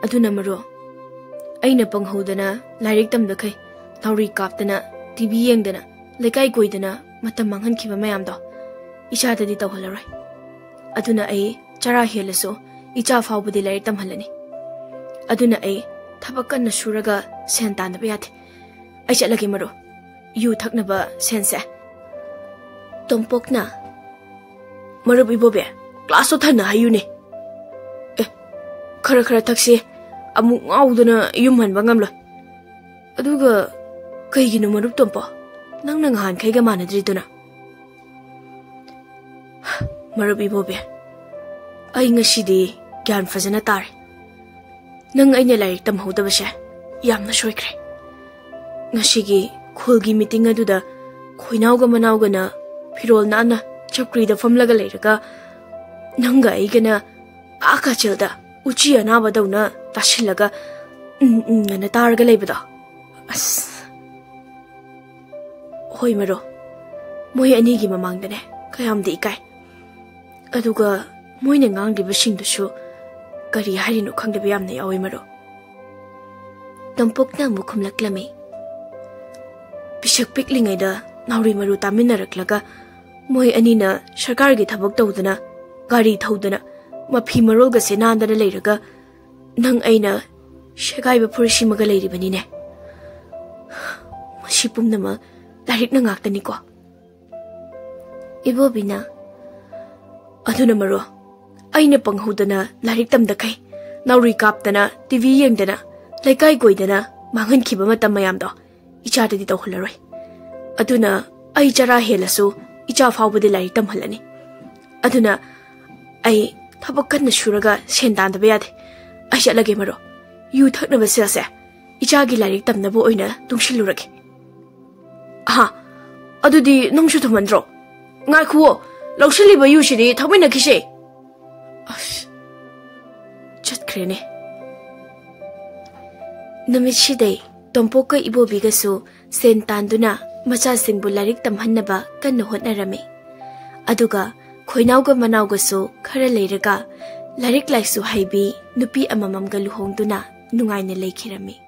ꯑꯗꯨꯅ ꯃꯔꯨꯞ, ꯑꯩꯅ ꯄꯪꯍꯧꯗꯅ ꯂꯥꯏꯔꯤꯛ ꯇꯝꯗꯈꯩ ꯅꯥꯎꯔꯤ ꯀꯥꯞꯇꯅ, ꯇꯤ ꯚꯤ ꯌꯦꯡꯗꯅ, ꯂꯩꯀꯥꯏ ꯀꯣꯏꯗꯅ ꯃꯇꯝ ꯃꯥꯡꯍꯟꯈꯤꯕ ꯃꯌꯥꯝꯗꯣ ꯏꯆꯥꯗꯗꯤ ꯇꯧꯍꯜꯂꯔꯣꯏ꯫ ꯑꯗꯨꯅ ꯑꯩ ꯆꯔꯥ ꯍꯦꯜꯂꯁꯨ ꯏꯆꯥ ꯐꯥꯎꯕꯗꯤ ꯂꯥꯏꯔꯤꯛ ꯇꯝꯍꯜꯂꯅꯤ꯫ ꯑꯗꯨꯅ ꯑꯩ ꯊꯕꯛ ꯀꯟꯅ ꯁꯨꯔꯒ ꯁꯦꯟ ꯇꯥꯟꯗꯕ ꯌꯥꯗꯦ꯫ ꯑꯩ ꯆꯠꯂꯒꯦ ꯃꯔꯨꯞ꯫ ꯌꯨ ꯊꯛꯅꯕ ꯁꯦꯟꯁꯦ꯫ ꯇꯣꯝꯄꯣꯛꯅ, "ꯃꯔꯨꯞ ꯏꯕꯣꯕꯤ, ꯀ꯭ꯂꯥꯁꯇꯣ ꯊꯟꯅ ꯍꯥꯏꯌꯨꯅꯦ꯫ ꯑꯦ, ꯈꯔ ꯈꯔ ꯊꯛꯁꯤ, ꯑꯃꯨꯛ ꯉꯥꯎꯗꯅ ꯌꯨꯝ ꯍꯟꯕ ꯉꯝꯂꯣꯏ꯫ ꯑꯗꯨꯒ ꯀꯩꯒꯤꯅꯣ ꯃꯔꯨꯞ ꯇꯣꯝꯄꯣ, ꯅꯪꯅ ꯉꯍꯥꯟꯈꯩꯒ ꯃꯥꯟꯅꯗ꯭ꯔꯤꯗꯨꯅ?" "ꯃꯔꯨꯞ ꯏꯕꯣꯕꯤ, ꯑꯩ ꯉꯁꯤꯗꯤ ꯒ꯭ꯌꯥꯟ ꯐꯖꯅ ꯇꯥꯔꯦ꯫ ꯅꯪ ꯑꯩꯅ ꯂꯥꯏꯔꯤꯛ ꯇꯝꯍꯧꯗꯕꯁꯦ ꯌꯥꯝꯅ ꯁꯣꯏꯈ꯭ꯔꯦ꯫ ꯉꯁꯤꯒꯤ ꯈꯨꯜꯒꯤ ꯃꯤꯇꯤꯡ ꯑꯗꯨꯗ ꯈꯣꯏꯅꯥꯎꯒ ꯃꯅꯥꯎꯒꯅ ꯐꯤꯔꯣꯜ ꯅꯥꯟꯅ ꯆꯧꯀ꯭ꯔꯤꯗ ꯐꯝꯂꯒ ꯂꯩꯔꯒ ꯅꯪꯒ ꯑꯩꯒꯅ ꯑꯥ ꯀꯥꯆꯤꯜꯗ ꯎꯆꯤ ꯑꯅꯥꯕꯗꯧꯅ ꯇꯥꯁꯤꯜꯂꯒ ꯎꯝ ꯎꯝ ꯑꯅ ꯇꯥꯔꯒ ꯂꯩꯕꯗꯣ꯫ ꯑꯁ꯫ ꯍꯣꯏ ꯃꯔꯨꯞ, ꯃꯣꯏ ꯑꯅꯤꯒꯤ ꯃꯃꯥꯡꯗꯅꯦ ꯀꯌꯥꯝꯗꯤ ꯏꯀꯥꯏ꯫ ꯑꯗꯨꯒ ꯃꯣꯏꯅ ꯉꯥꯡꯂꯤꯕꯁꯤꯡꯗꯨꯁꯨ ꯀꯔꯤ ꯍꯥꯏꯔꯤꯅꯣ ꯈꯪꯗꯕ ꯌꯥꯝꯅ ꯌꯥꯎꯋꯤ ꯃꯔꯨꯞ꯫" ꯇꯣꯝꯄꯣꯛꯅ ꯑꯃꯨꯛ ꯈꯨꯝꯂꯛꯂꯝꯃꯤ, "ꯄꯤꯁꯛ ꯄꯤꯛꯂꯤꯉꯩꯗ ꯅꯥꯎꯔꯤ ꯃꯔꯨ ꯇꯥꯃꯤꯟꯅꯔꯛꯂꯒ ꯃꯣꯏ ꯑꯅꯤꯅ ꯁꯔꯀꯥꯔꯒꯤ ꯊꯕꯛ ꯇꯧꯗꯅ, ꯒꯥꯔꯤ ꯊꯧꯗꯅ, ꯃꯐꯤ ꯃꯔꯣꯜꯒꯁꯦ ꯅꯥꯟꯗꯅ ꯂꯩꯔꯒ ꯅꯪ ꯑꯩꯅ ꯁꯦꯒꯥꯏꯕ ꯐꯨꯔꯤꯠ ꯁꯤꯃꯒ ꯂꯩꯔꯤꯕꯅꯤꯅꯦ꯫ ꯃꯁꯤ ꯄꯨꯝꯅꯃꯛ ꯂꯥꯏꯔꯤꯛꯅ ꯉꯥꯛꯇꯅꯤꯀꯣ?" ꯏꯕꯣꯕꯤꯅ, "ꯑꯗꯨꯅ ꯃꯔꯨꯞ, ꯑꯩꯅ ꯄꯪꯍꯧꯗꯅ ꯂꯥꯏꯔꯤꯛ ꯇꯝꯗꯈꯩ, ꯅꯥꯎꯔꯤ ꯀꯥꯞꯇꯅ, ꯇꯤ ꯚꯤ ꯌꯦꯡꯗꯅ, ꯂꯩꯀꯥꯏ ꯀꯣꯏꯗꯅ, ꯃꯥꯡꯍꯟꯈꯤꯕ ꯃꯇꯝ ꯃꯌꯥꯝꯗꯣ ꯏꯆꯥꯗꯗꯤ ꯇꯧꯍꯜꯂꯔꯣꯏ꯫ ꯑꯗꯨꯅ ꯑꯩ ꯆꯔꯥ ꯍꯦꯜꯂꯁꯨ ꯏꯆꯥ ꯐꯥꯎꯕꯗꯤ ꯂꯥꯏꯔꯤꯛ ꯇꯝꯍꯜꯂꯅꯤ꯫ ꯑꯗꯨꯅ ꯑꯩ ꯊꯕꯛ ꯀꯟꯅ ꯁꯨꯔꯒ ꯁꯦꯟ ꯇꯥꯟꯗꯕ ꯌꯥꯗꯦ꯫ ꯑꯩ ꯆꯠꯂꯒꯦ ꯃꯔꯨꯞ꯫ ꯌꯨ ꯊꯛꯅꯕ ꯁꯦꯜꯁꯦ ꯏꯆꯥꯒꯤ ꯂꯥꯏꯔꯤꯛ ꯇꯝꯅꯕ ꯑꯣꯏꯅ ꯇꯨꯡꯁꯤꯜꯂꯨꯔꯒꯦ꯫ ꯑꯍꯥ, ꯑꯗꯨꯗꯤ ꯅꯪꯁꯨ ꯊꯨꯝꯍꯟꯗ꯭ꯔꯣ? ꯉꯥꯏꯈꯨꯑꯣ, ꯂꯧꯁꯤꯜꯂꯤꯕ ꯌꯨꯁꯤꯗꯤ ꯊꯛꯃꯤꯟꯅꯈꯤꯁꯦ꯫ ꯑꯁ, ꯆꯠꯈ꯭ꯔꯦꯅꯦ꯫ ꯅꯨꯃꯤꯠꯁꯤꯗꯩ ꯇꯣꯝꯄꯣꯛꯀ ꯏꯕꯣꯕꯤꯒꯁꯨ ꯁꯦꯟ ꯇꯥꯟꯗꯨꯅ ꯃꯆꯥꯁꯤꯡꯕꯨ ꯂꯥꯏꯔꯤꯛ ꯇꯝꯍꯟꯅꯕ ꯀꯟꯅ ꯍꯣꯠꯅꯔꯝꯃꯤ꯫ ꯑꯗꯨꯒ ꯈꯣꯏꯅꯥꯎꯒ ꯃꯅꯥꯎꯒꯁꯨ ꯈꯔ ꯂꯩꯔꯒ ꯂꯥꯏꯔꯤꯛ ꯂꯥꯏꯁꯨ ꯍꯩꯕꯤ ꯅꯨꯄꯤ ꯑꯃꯃꯝꯒ ꯂꯨꯍꯣꯡꯗꯨꯅ ꯅꯨꯡꯉꯥꯏꯅ ꯂꯩꯈꯤꯔꯝꯃꯤ꯫